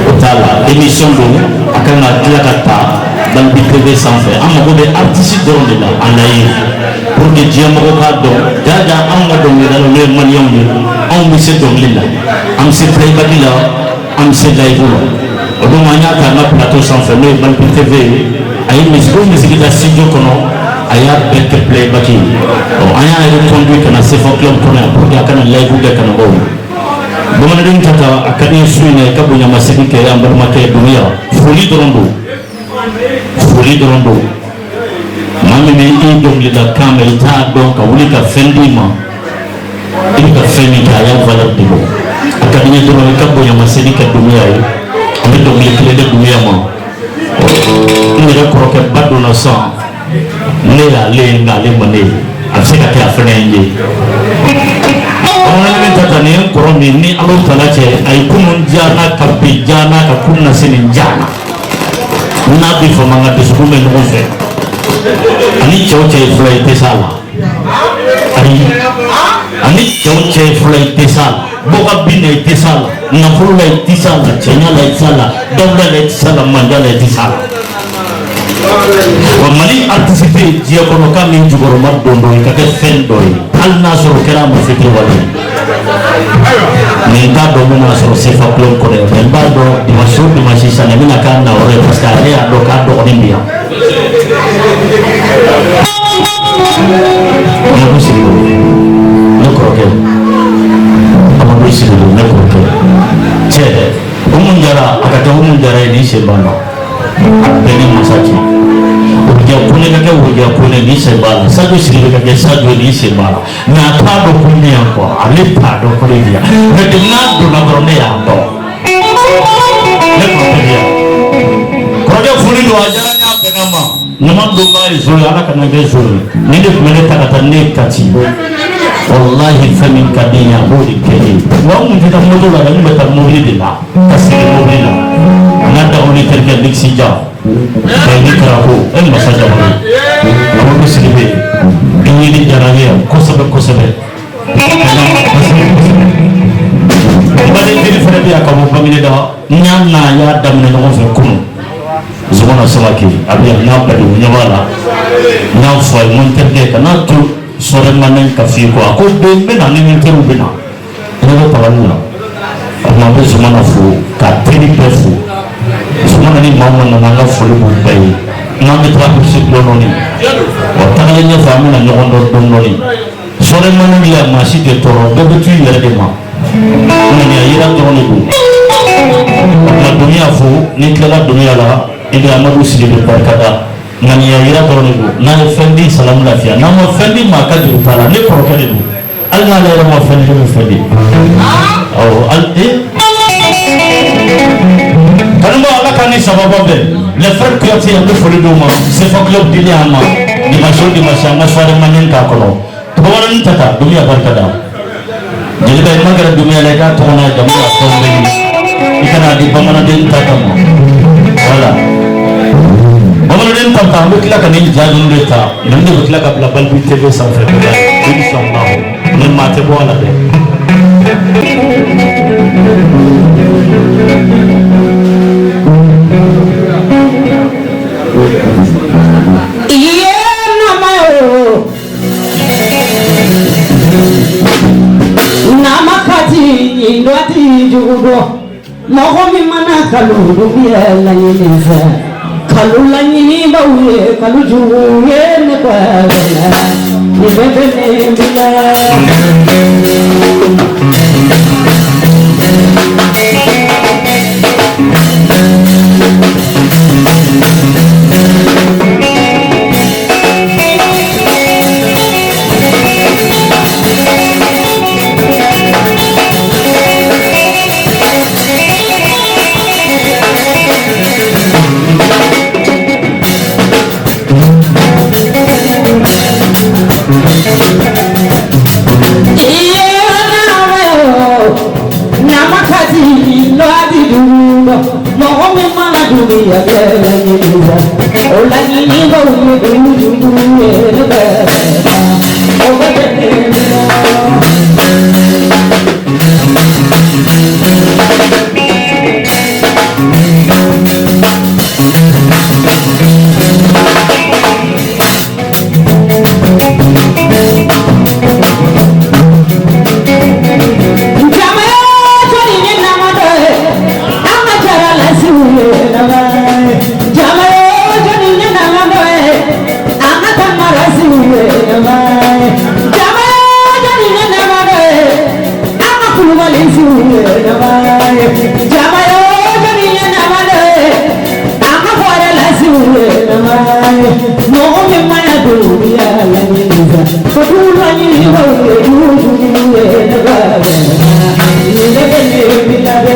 o t'a la émission don a kan ka tila ka ta Balibi TV sanfɛ an mago bɛ artiste dɔrɔn de la en live pour que diɲɛ mɔgɔ k'a dɔn jaja anw ka dɔnkilidalaw n'o ye maliyɛnw ye anw bɛ se dɔnkili la an bɛ se playback la an bɛ se live la o donc an y'a ta an ka plateau plateau sanfɛ n'o ye Malibu TV ye. A ye musique o musique da studio kɔnɔ, a y'a bɛɛ kɛ playback ye. Ɔ, an y'a reconduit ka na CFA Club kɔnɔ yan pour que a kana live kɛ kanubaw ye. Bamananden Tata, a ka di n ye su in na i ka bonyamasegin kɛ an balimakɛ Dunbiya. Foli dɔrɔn don, foli dɔrɔn don. Maa min bɛ i dɔnkilida kan mɛn, i t'a dɔn, ka wuli ka fɛn d'i ma, i bɛ ka fɛn min kɛ, a y'a valeur de bɔ. A ka di n ye dɔrɔn i ka bonyamasegin kɛ Dunbiya ye. An bɛ dɔnkili kelen di Dunbiya ma. N yɛrɛ kɔrɔkɛ ba donna sisan, ne y'ale ye, nka ale ma ne ye. A bɛ se ka kɛ a fɛnɛ ye n ye. Bamananden Tata, nin ye n kɔrɔ min ni Ala tala cɛ, a ye kunun diya n na, ka bi diya n na, ka kunun na sini diya n na. N'a bɛ fama, n ka dusukun bɛ ɲɔgɔn fɛ. Ani cɛw cɛ ye fila, i tɛ s'a la. Ayi, ani cɛw cɛ ye fila, i tɛ s'a la. Bɔ ka bin na, i tɛ s'a la. Nafolo la, i tɛ s'a la. Cɛɲa la, i tɛ s'a la. Dawula la, i tɛ s'a la. Manja la, i tɛ s'a la. Wa Mali artiste tɛ yen diɲɛ kɔnɔ k'a min jukɔrɔma don dɔ ye ka kɛ fɛn dɔ ye, hali n'a sɔrɔ o kɛra a ma fitiriwale ye. Mais n t'a dɔn n bɛna sɔrɔ CFA Club kɔnɔ yan, mais n b'a dɔn dimanche o dimanche sisan nin bɛna k'a nayɔrɔ ye, parce que a yɛrɛ y'a dɔn k'a dɔgɔnin bɛ yan. Amadu Sidibe, ne kɔrɔkɛ. Amadu Sidibe, ne kɔrɔkɛ. Cɛ, Umu Jara, a ka kɛ Umu Jara ye, nin sen b'a la. A bɛɛ ni masa cɛ. Woroja Kone ka kɛ Woroja Kone, nin sen b'a la. Sadio Sidibe ka kɛ Sadio, nin sen b'a la. Mais a t'a dɔn ko ne yan quoi, ale t'a dɔn ko ne bɛ yan. Mais depuis n'a donna dɔrɔn, ne y'a dɔn. Ne kɔrɔkɛ bɛ yan. Kɔrɔkɛ, foli don, a diyara n ye, a bɛnna n ma. Ɲuman donba ye zo ye, Ala kana kɛ zo ye. Ni ne tun bɛ ne ta ka taa ne Kati, walahi, fɛn min ka di n ye, a b'o de kɛ ne ye. Wa n kun tɛ taa moto la dɛ, n kun bɛ taa mobili de la, ka segin mobili la. A n'a dagoni terikɛ Nixi Ja Bɛnni Karako e masa Jabaro, Amadu Sidibe, i ɲini diyara n ye kosɛbɛ kosɛbɛ kosɛbɛ kosɛbɛ. N baden jeli fɛnɛ bɛ yan ka bɔ Bagineda. N y'a n'a y'a daminɛ ɲɔgɔn fɛ kunun. Zumana Samake, a bɛ yan n'a badenw ɲɛ b'a la. N y'a fɔ a ye, n ko n terikɛ, kana to sɔrɔ manden ka f'i ye ko a ko bɛ n bɛ na ni n teriw bɛ na. Ne bɛ tabali la. O tuma an bɛ Zumana fo, ka teri bɛɛ fo. Zumana ni maa min nana, an ka foli b'u bɛɛ ye. N'an bɛ taga bisi dɔɔnin dɔɔnin, wa tagalen ɲɛfɛ, an bɛna ɲɔgɔn dɔn dɔɔnin dɔɔnin. Sɔrɔ manden la, maa si tɛ tɔɔrɔ, bɛɛ bɛ t'u yɛrɛ de ma. Ŋaniya yira dɔrɔn de don. O tuma Dunbiya fo, n'i tilala Dunbiya la, i bɛ Amadu Sidibe barika da. Ŋaniya yira dɔrɔn de don. N'a ye fɛn di, salamu lafiya. N'a ma fɛn di, maa ka juru t'a la. Ne kɔrɔkɛ de don. Hali n'ale yɛrɛ ma fɛn di, ne bɛ fɛn di. Awɔ, hali kanubaw, Ala k'an ni sababa bɛn. Les frères Kouyaté, an bɛ foli d'u ma. CFA Club dili an ma dimanche o dimanche, an ka soirée manden k'a kɔnɔ. Bamanannin Tata, Dunbiya barika da. Jeliba, i ma gɛrɛ Dunbiya la, i k'a tɔgɔ n'a jamu n'a fɛnw bɛɛ ɲini, i kana di bamananden Tata ma. Voilà, bamananden Tata, an bɛ tila ka nin ja ninnu de ta, ninnu de bɛ tila ka bila Balibi TV sanfɛ, inshallah. Ni maa tɛ bɔ a la dɛ. Iye nama yo nama kati ndo ati jugudo mɔgɔ min mana kalu dugu laɲini fɛ, kalu laɲini baw ye kalu jugu ye, ne ko ni bɛɛ bɛ ne bila. Iye nama yo nama kati ndo ati jugudo mɔgɔ min mana dugu bɛɛ laɲini fɛ, o laɲini baw ye kalu jugu ye, ne bɛ o bɛɛ bɛ ne bila. Jama jɔnni ye nama dɔ ye, an ka jara lasiw ye nama ye. Mɔgɔ min mana don ya laɲini sa ko laɲini o ye jugu ye ne ba ne bɛ ne bila dɛ.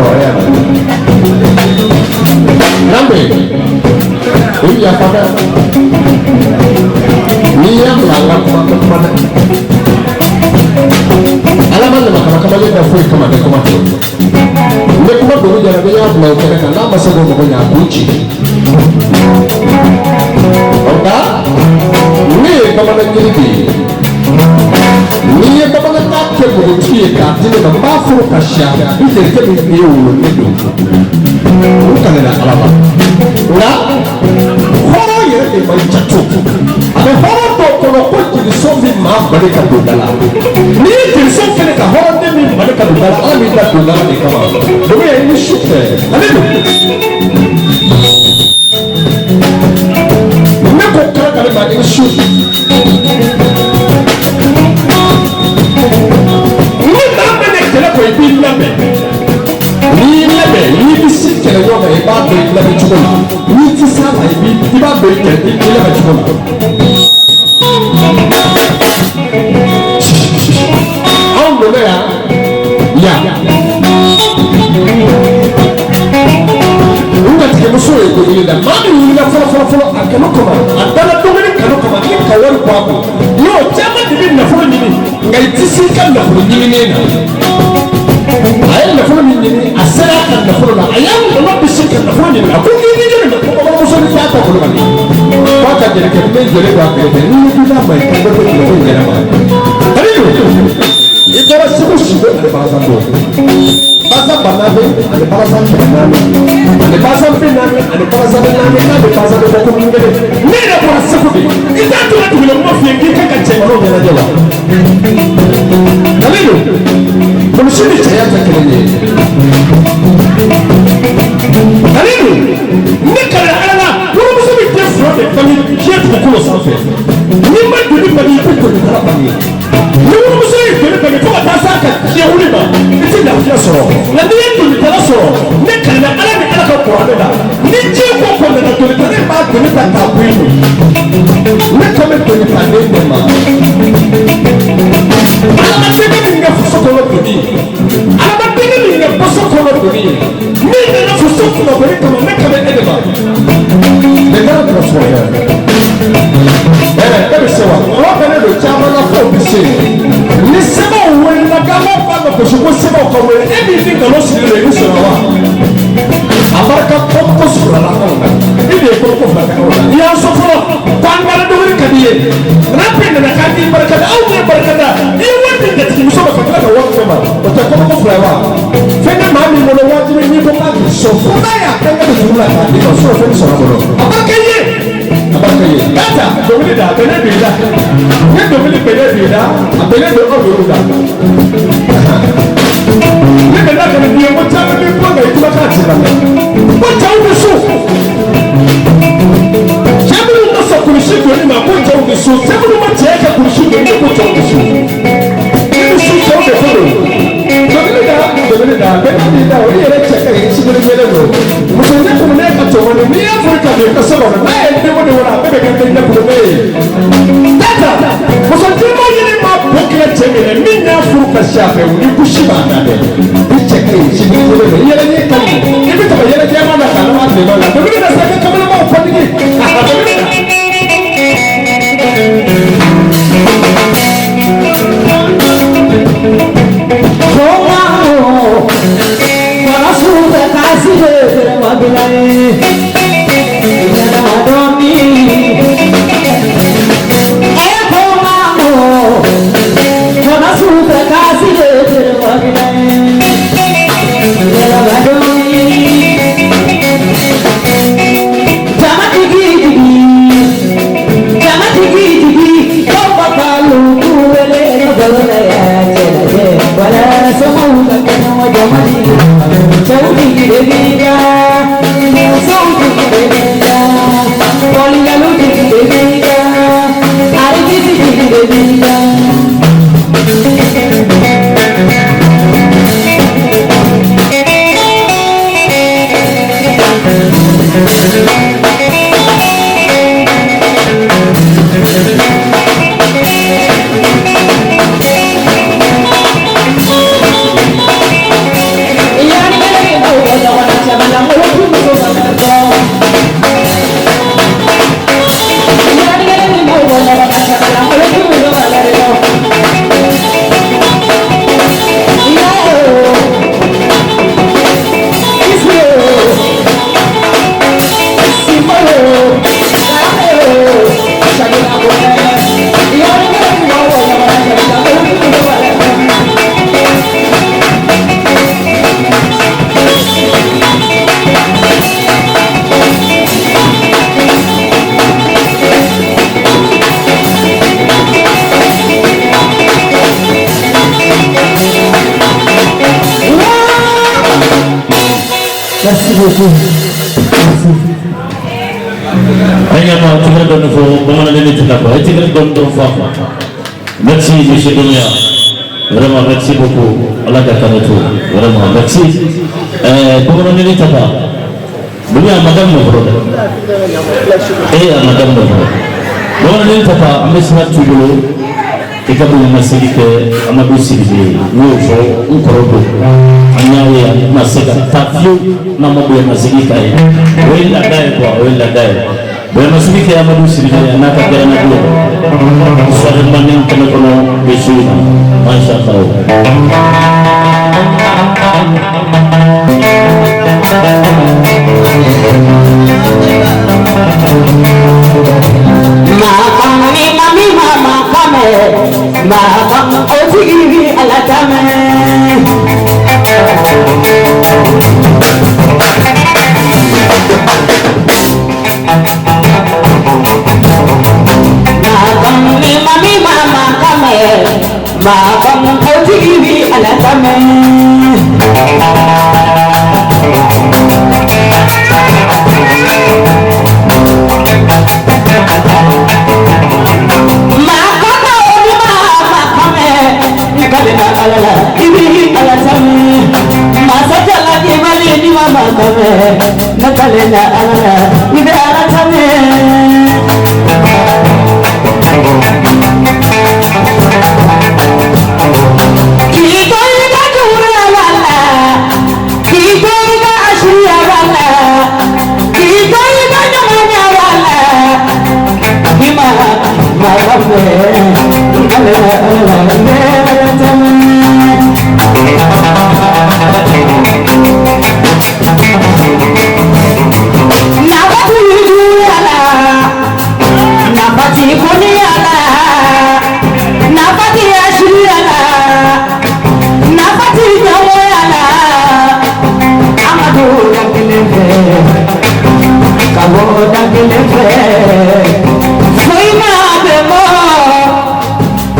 Hɔrɔnya la. Lambe, o yafa dɛ. N'i y'a bila an ka kuma tɛ kuma dɛ. Ala ma ɲamakala kamalen da foyi kama dɛ kuma tɛ. N bɛ kuma dugu jɛra n y'a bila o kɛnɛ kan n'a ma se k'o mago ɲɛ a k'o ci. Nka ne ye bamanan jeli de ye. N'i ye bamanankan kɛ npogotigi ye k'a di ne ma n b'a furu ka si a fɛ a bɛ jelikɛ min f'i ye wolo ne don. O kalela Ala la. Nka hɔrɔn yɛrɛ de man ca to. A bɛ hɔrɔn dɔw kɔnɔ ko jeliso bɛ maa bali ka don da la. N'i ye jeliso fɛnɛ ka hɔrɔnden min bali ka don da la, Ala b'i da don da la de kama. Dugu ye i ni su fɛ ale don. Ne ko kala kale ma i ni su. Ni maa bɛ ne kɛlɛ kɔ i b'i labɛn. N'i y'i labɛn n'i bɛ se kɛlɛ ɲɔgɔn kan i b'a dɔn i labɛn cogo la. N'i tɛ s'a la i b'a dɔn i kɛlɛ i labɛn cogo la. Anw donna yan yan. N gatigɛmuso ye dɔnkili da maa min wulila fɔlɔ fɔlɔ fɔlɔ a kanu kama a dala dɔnkili kanu kama ni ka wari bɔ a kun. N'o caman de bɛ nafolo ɲini nka i tɛ se i ka nafolo ɲininen na. A ye nafolo min ɲini a sera a ka nafolo la a y'a ŋɔnɔ bisi ka nafolo ɲini a ko k'i ni jɔnni ma ko bamananmuso ni t'a ta Kulubali k'a ka jelikɛ n bɛ joli bɔ a kɛrɛfɛ n'i ko k'a ma i ka dɔ bɔ nafolo in yɛrɛ ma. Halilu i bɔra Segu Sido ani Balazan don. Baza ba naani ani balazan kɛmɛ naani ani bazan bi naani ani balazan bi naani n'a bɛ bazan bɛ bɔ ko min kelen ne yɛrɛ bɔra Segu de i t'a to ka dugulen kuma f'i ye k'i kan ka cɛmanw ɲɛnajɛ wa. Halilu kulusi ni cɛya tɛ kelen ye. Halilu ne kalan Ala la wolomuso bɛ den fila de bange diɲɛ dugukolo sanfɛ n'i ma doni bange i bɛ donitala bange. Ni wolomuso ye doni bange fo ka taa s'a ka diɲɛ wuli ma i tɛ lafiya sɔrɔ nka n'i ye donitala sɔrɔ ne kalan Ala ni Ala ka kuranɛ la ni diɲɛ ko ko nana donitala in b'a doni ta k'a bɔ i kun. Ne kan bɛ donitaden de ma. Adamaden min kɛ faso kɔnɔ doni ye, adamaden min kɛ faso kɔnɔ doni ye, min nana faso kunnafoni kama ne kan bɛ e de ma. Ne kɛra transporteur. E bɛ se wa? Mɔgɔ fɛnɛ don caman na fo bɛ se. Ni sɛbɛnw welela k'an b'a fɔ gosi ko sɛbɛnw ka wele e min ni nkalon sigilen don i bɛ sɔrɔ wa? A barika kɔmɔkɔ sɔrɔla anw na. I de ye kɔmɔkɔ fila kɛ anw na. I y'an sɔn fɔlɔ ko an kɛra dumuni ka di ye. Rapi nana k'an k'i barika da anw ye barika da. I ye wari di jatigimuso ma ka tila ka wari d'e ma. O tɛ kɔmɔkɔ fila ye wa? Fɛn tɛ maa min bolo wajibi n'i ko k'a k'i sɔn fo n'a y'a kɛ ka juru la k'a d'i ma sinon fɛn bɛ sɔrɔ a bolo. A barika i ye. A barika i ye. K'a dɔnkili da a bɛnnen don i la. Ni dɔnkili bɛnnen don i la a bɛnnen don aw yɛrɛw la. Ne bɛ n'a kana diɲɛ ko caman bɛ bɔ nka i kumakan ti lamɛn. Ko cɛw bɛ so. Cɛ minnu ma sɔn kulusi donni ma ko cɛw bɛ so. Cɛ minnu ma cɛ ka kulusi donni ko cɛw bɛ so. I bɛ so cɛw de ko don. Dɔnkili da dɔnkili da bɛɛ b'i da o yɛrɛ cɛ ka ɲi sigili ɲɛlen don. Muso ne kun ne ka cɛkɔrɔba n'i y'a fɔ ka don i ka so kɔnɔ n'a ye denko de wolo a bɛɛ bɛ kɛ den kurume ye. Tata muso jɛman ɲini ma bo kɛ cɛ min na min y'a furu ka si a fɛ o ni kusi b'a da dɛ. I cɛ ka ɲi sigili ɲɛlen don i yɛrɛ ɲɛ ka ɲi i bɛ tɛmɛ yɛrɛ jɛman na k'a laban bilenman na dɔnkili da sa kɛ kamalenbaw kɔntigi dɔnkili da. Jama Merci beaucoup. Merci. An y'a ma tigɛrɛ dɔɔni fɔ bamananden ne tɛna quoi, e tigɛrɛ dɔɔni dɔrɔn fɔ a kan. Merci monsieur Doumbia, vraiment merci beaucoup. Ala ka kanu to, vraiment merci. Bamananden ne ta kan Doumbia, a ma daminɛ fɔlɔ dɛ, e a ma daminɛ fɔlɔ. Bamananden ta kan, an bɛ sira t'u bolo i ka bonyamasegin kɛ Amadu Sidibe. N y'o fɔ n kɔrɔ don, an y'a ye an tɛna se ka taa fiyewu n'an ma bonyamasegin k'a ye. O ye laada ye quoi, o ye laada ye. Bonyamasegin kɛ Amadu Sidibe a n'a ka gɛrɛnnadenw soirée manden kɛnɛ kɔnɔ bi su in na, masha Allah. Makam ni mami mama kame, makam otigi bi ala tame. Makam ni mami mama kame, makam otigi bi ala tame. Nakalena alala ibe ala tame. Kito ida jura wala, kito ida ashriya wala, kito ida nyamanya wala. Ima marame, nakalena alala ibe ala tame. Nafati kuniyala, nafati ashiriyala, nafati jamoyala. Amadu dakelen fɛ, ka bɔ dakelen fɛ. Foyi ma bɛ bɔ,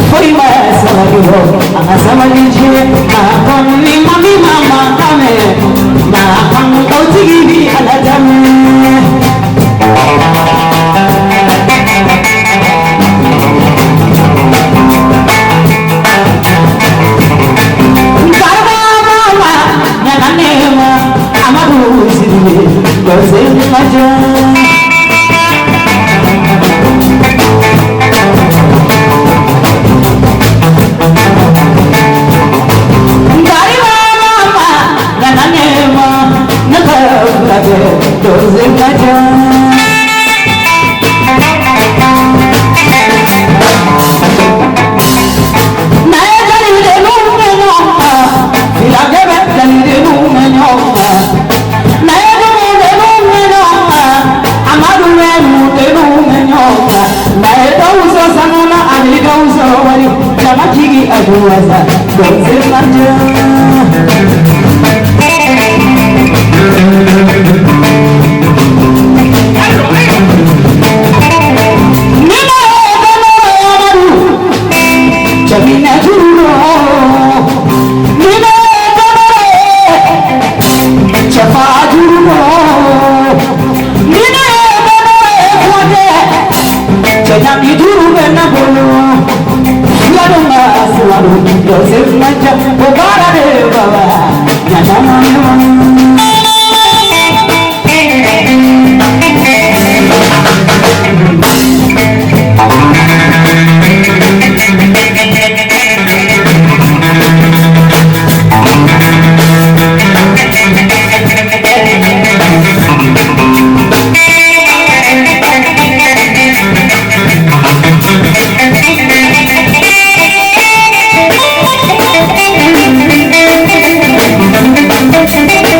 foyi ma sabali bɔ. A ka sabali diɲɛ. Maa kan ni mami ma ma kan mɛn, maa kan o tigi bi ala dɛmɛ. Thank you.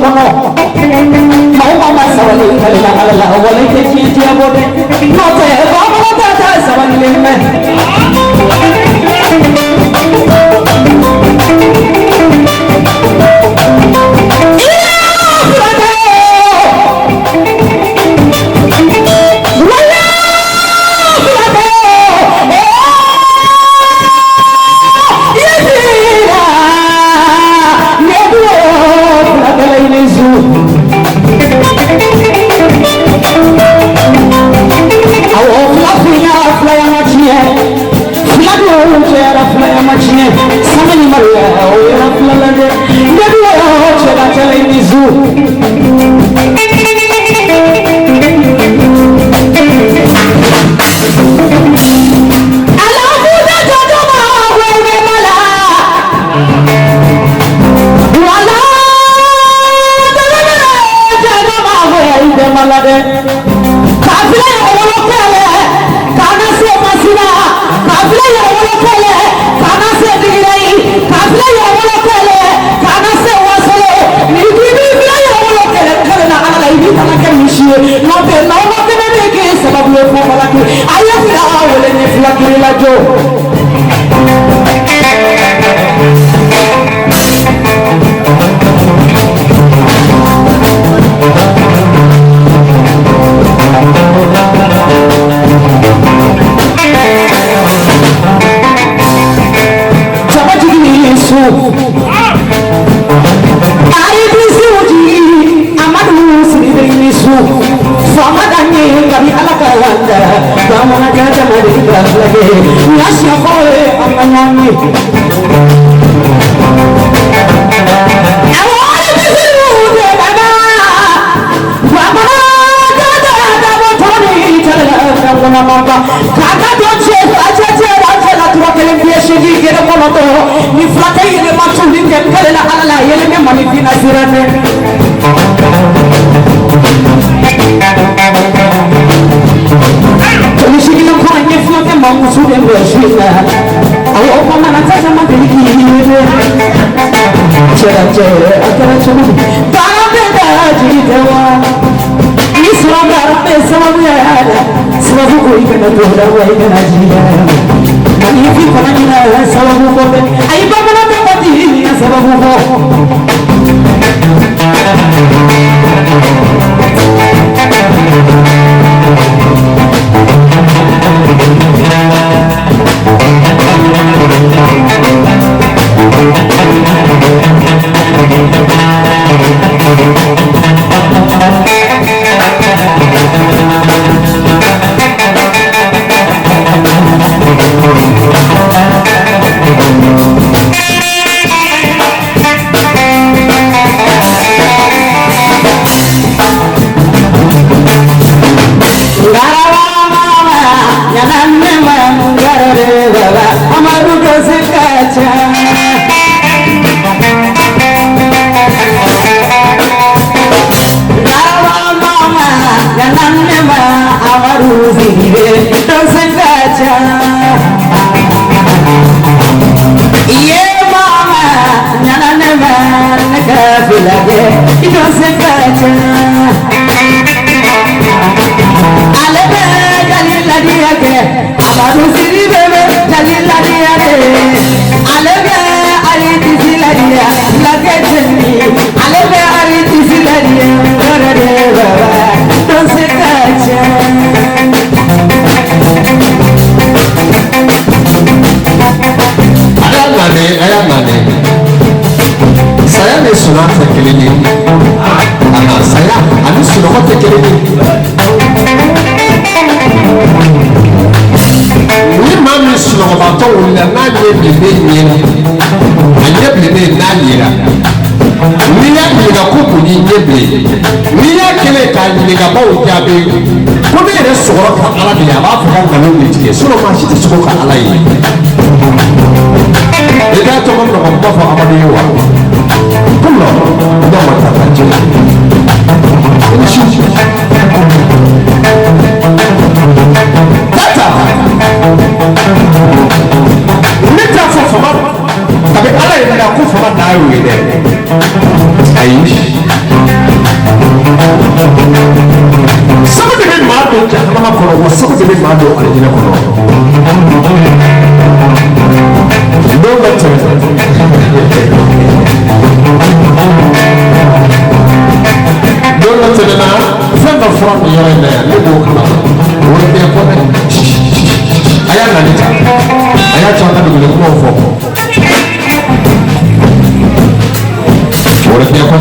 kɔnɔ maaw ma ma sabali kalela ala la wala i tɛ tiɲɛ tiɲɛ bɔ dɛ n'o tɛ bamanan ta tɛ sabalilen mɛ. Ayi.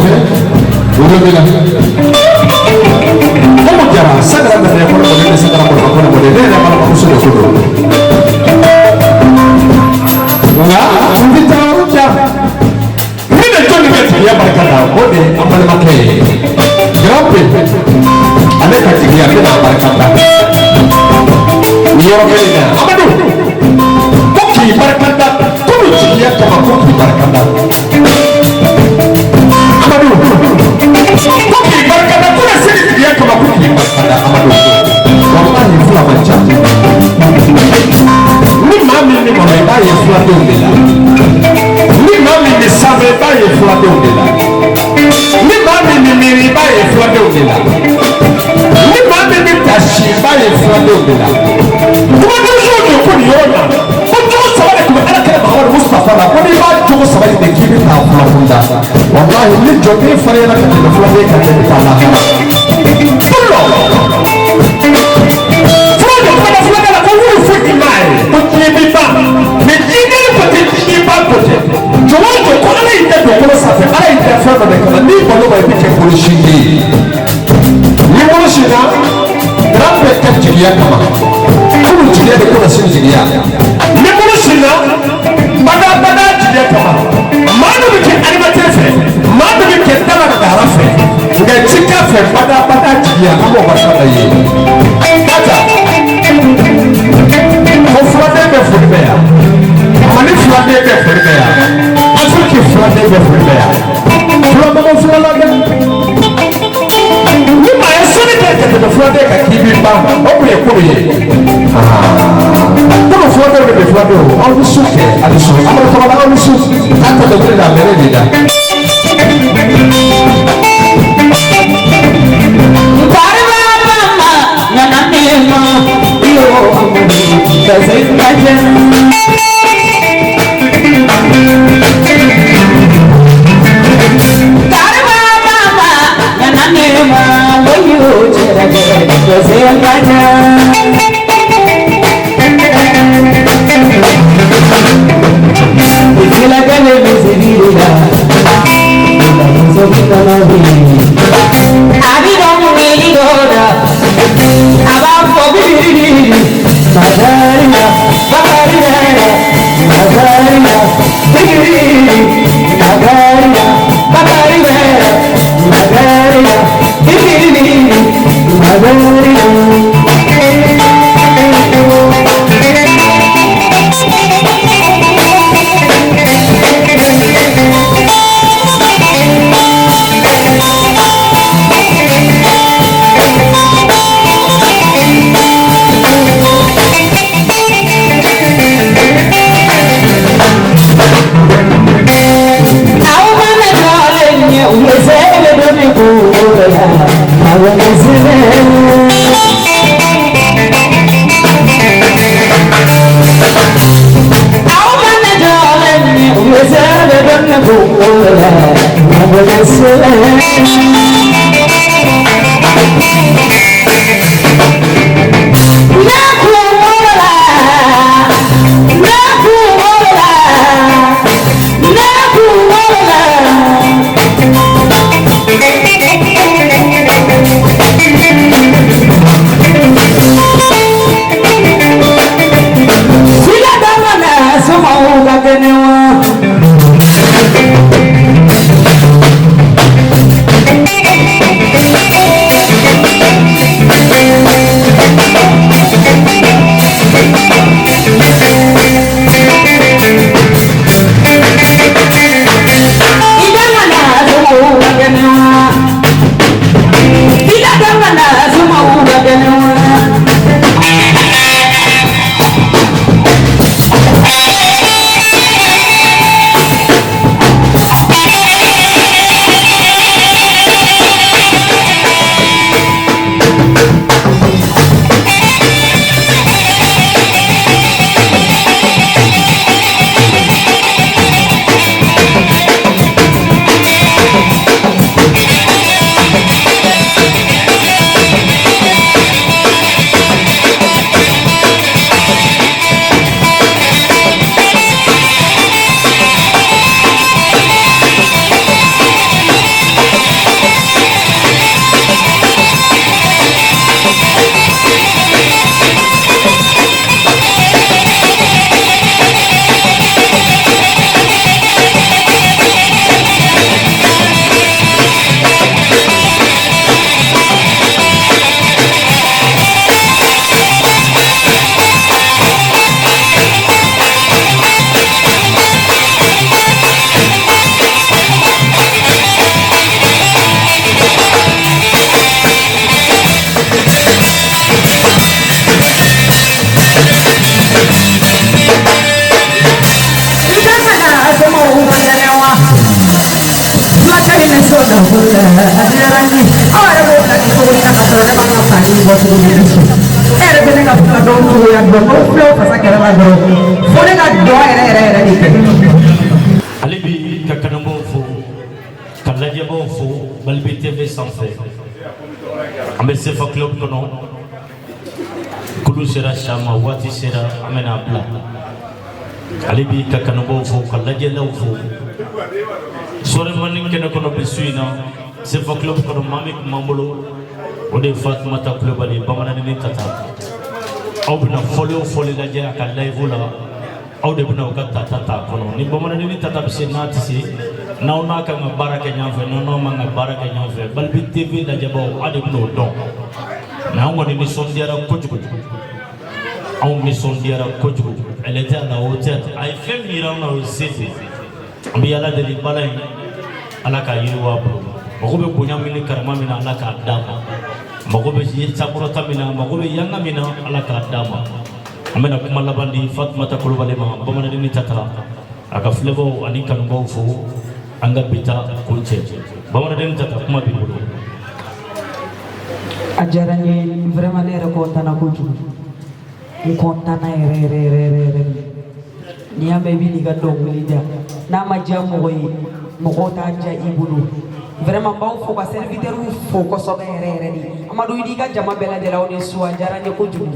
Kɔfɛ o de bɛ na Oumou Diarra sagara nana kɔnɔ kɔnɔ ne sagara kɔnɔ kɔnɔ kɔnɔ ne yɛrɛ balimamuso de ko don nka n tɛ taa yɔrɔ jan ne bɛ jɔnni kɛ jigiya barika la o de ye an balimakɛ ye Grand P ale ka jigiya ne b'a barika da nin yɔrɔ kelen na Amadu ko k'i barika da komi jigiya kama ko k'i barika da Amadu ko k'i barika da ko seli jigiya kama ko k'i barika da Amadu walahi fila man ca ni maa min ni kɔnɔ i b'a ye filadenw de la ni maa min ni sanfɛ i b'a ye filadenw de la ni maa min ni miiri i b'a ye filadenw de la ni maa min ni tasi i b'a ye filadenw de la kumadenmusow de ko nin yɔrɔ in na ko jogo saba de tun bɛ ala kɛra Mahamadu Mustafa la ko n'i b'a jogo saba in de k'i bɛ taa fila kunda walahi ni jɔden farinyana ka tɛmɛ filaden kan i bɛ taa lahara fɔlɔ fɔlɔ de kuma filaden la ko wuli foyi ti maa ye ko diɲɛ bɛ ban mɛ diɲɛ ko tɛ diɲɛ ban ko tɛ jɔn o jɔn ko ala y'i da dugukolo sanfɛ ala y'i da fɛn dɔ de kama n'i balo ma i bɛ kɛ bolo sindi ye ni bolo sinna grand bɛ kɛ jigiya kama kunu jigiya de ko na sini jigiya ni bolo sinna bada bada jigiya kama maa dɔ bɛ kɛ animateur fɛ maa dɔ bɛ kɛ dala dara fɛ nka cikɛ fɛ bada bada jigiya an b'o barika da ye data ko filaden bɛ foli bɛ yan Mali filaden bɛ foli bɛ yan Afiriki filaden bɛ foli bɛ yan filamɔgɔ fila la dɛ ni maa ye sɔnni kɛ ka tɛmɛ filaden kan k'i b'i ban o kun ye kolo ye kolo filadenw de bɛ filadenw aw ni su kɛ a ni su amadu kɔrɔba aw ni su k'a ta dɔnkili la a mɛrɛ de da. bɔ nafolo la, a diyara n ye. Aw yɛrɛ b'o bila nin cogo in na ka sɔrɔ ne b'an ka fani bɔ cogo di? E yɛrɛ bɛ ne ka fila dɔn cogoya dɔn, n'o filɛ o fasa kɛrɛ la dɔrɔn, fo ne ka dɔn yɛrɛ yɛrɛ yɛrɛ de kɛ. Ale bi ka kanubaw fo, ka lajɛbaw fo Balibi TV sanfɛ. An bɛ Sefa Club kɔnɔ. Kulu sera sama, waati sera, an bɛna bila. Ale bi ka kanubaw fo, ka lajɛlaw fo. Soirée Manden kɛnɛ kɔnɔ bi su in na, Sefa Club kɔnɔ, maa min tun b'an bolo, o de ye Fatumata Kulubali, bamananini tata. Aw bɛna fɔli o fɔli lajɛ a ka live la, aw de bɛna aw ka tata t'a kɔnɔ. Ni bamananini tata bɛ se n'a tɛ se, n'aw n'a kan ka baara kɛ ɲɔgɔn fɛ, n'aw n'aw man ka baara kɛ ɲɔgɔn fɛ, Balibi TV lajɛbaw, aw de bɛna o dɔn. Mais an kɔni nisɔndiyara kojugu, anw nisɔndiyara kojugu. Elle était à la hauteur. A ye fɛn min yira an na, o ye se de. An bɛ Ala deli, bala in, Ala k'a yiriwa a bolo. Mago bɛ bonya min ni karama min na, Ala k'a d'a ma. Mago bɛ sankɔrɔta min na, mago bɛ yanga min na, Ala k'a d'a ma. An bɛna kuma laban di Fatumata Kulubali ma, bamanandenni tata, a ka filɛbaw ani kanubaw fo. An ka bi ta kun cɛ, bamanandenni tata, kuma b'i bolo. A diyara n ye vraiment. Ne yɛrɛ kɔntanna kojugu, n kɔntanna yɛrɛ yɛrɛ yɛrɛ yɛrɛ yɛrɛ de. N'i y'a mɛn i bɛ n'i ka dɔnkili da, n'a ma diya mɔgɔ ye, mɔgɔw t'a diya i bolo. Vraiment, n b'aw fo, ka serviteurs fo kosɛbɛ yɛrɛ yɛrɛ de. Amadu, i n'i ka jama bɛɛ lajɛlen, aw ni su. A diyara n ye kojugu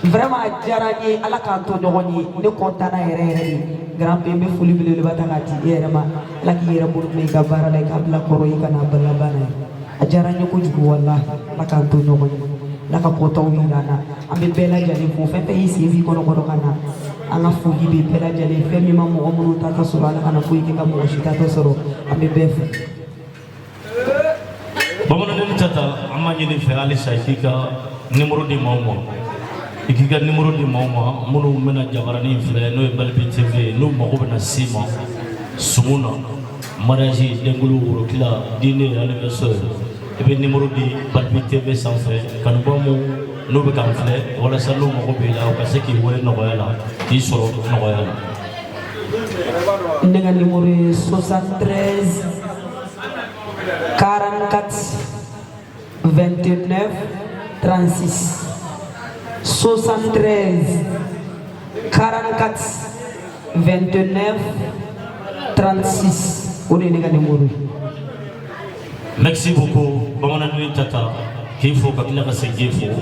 vraiment, a diyara n ye. Ala k'an to ɲɔgɔn ye. Ne kɔntanna yɛrɛ yɛrɛ de. Grand P, n bɛ foli belebeleba ta k'a di e yɛrɛ ma. Ala k'i yɛrɛ bolo mɛn i ka baara la, i k'a bila kɔrɔ ye ka n'a laban na ye. A diyara n ye kojugu walahi. Ala k'an to ɲɔgɔn ye, Ala ka kɔtaw yira an na. An bɛ bɛɛ lajɛlen fo. Fɛn fɛn y'i sen f'i kɔnɔ kɔnɔ ka na, an ka foli bɛ bɛɛ lajɛlen. Fɛn min ma mɔgɔ minnu ta sɔrɔ, Ala kana foyi kɛ ka mɔgɔ si ta sɔrɔ. An bɛ bɛɛ fo. Bamanandenni tata, an b'a ɲini fɛ halisa i k'i ka numéro di maaw ma, i k'i ka numéro di maaw ma minnu bɛna jabaranin filɛ, n'o ye Balibi TV ye, n'u mago bɛna s'i ma sumu na, mariage, denkulu, worokila, dîner, anniversaire. I bɛ numéro di Balibi TV sanfɛ, kanubaw mu n'u bɛ k'an filɛ, walasa n'u mago b'i la, u ka se k'i wele nɔgɔya la, k'i sɔrɔ nɔgɔya la. Ne ka numéro ye 73 44 29 36, 73 44 29 36. O de ye ne ka numéro ye. Merci beaucoup, bamanandenni tata. K'i fo ka tila ka segin k'i fo.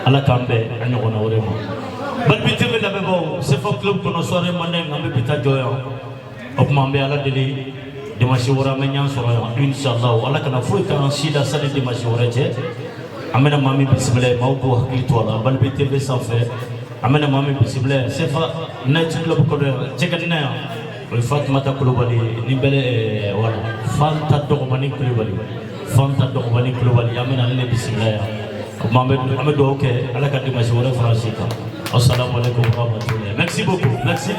Ala k'an bɛn a ɲɔgɔnna wɛrɛ ma. Balibi TV lamɛnbaaw, Sefa Club kɔnɔ, soirée Manden, an bɛ bi ta jɔ yan. O tuma an bɛ Ala deli, dimanche wɛrɛ an bɛ ɲɔgɔn sɔrɔ yan, inshallah. Ala kana foyi k'an si la sani dimanche wɛrɛ cɛ. An bɛna maa min bisimila ye, maaw k'u hakili to a la, Balibi TV sanfɛ, an bɛna maa min bisimila ye Sefa Night Club kɔnɔ yan, cɛkɛdinɛ yan, o ye Fatumata Kulubali ye. Ni bɛlɛ wala Fanta Dɔgɔmani Kulubali, Fanta Dɔgɔmani Kulubali, an bɛna ale de bisimila yan. O tuma an bɛ dugawu kɛ, Ala ka dimanche wɛrɛ fara si kan. Assalamu alaikum warahmatullahi. Merci beaucoup, merci.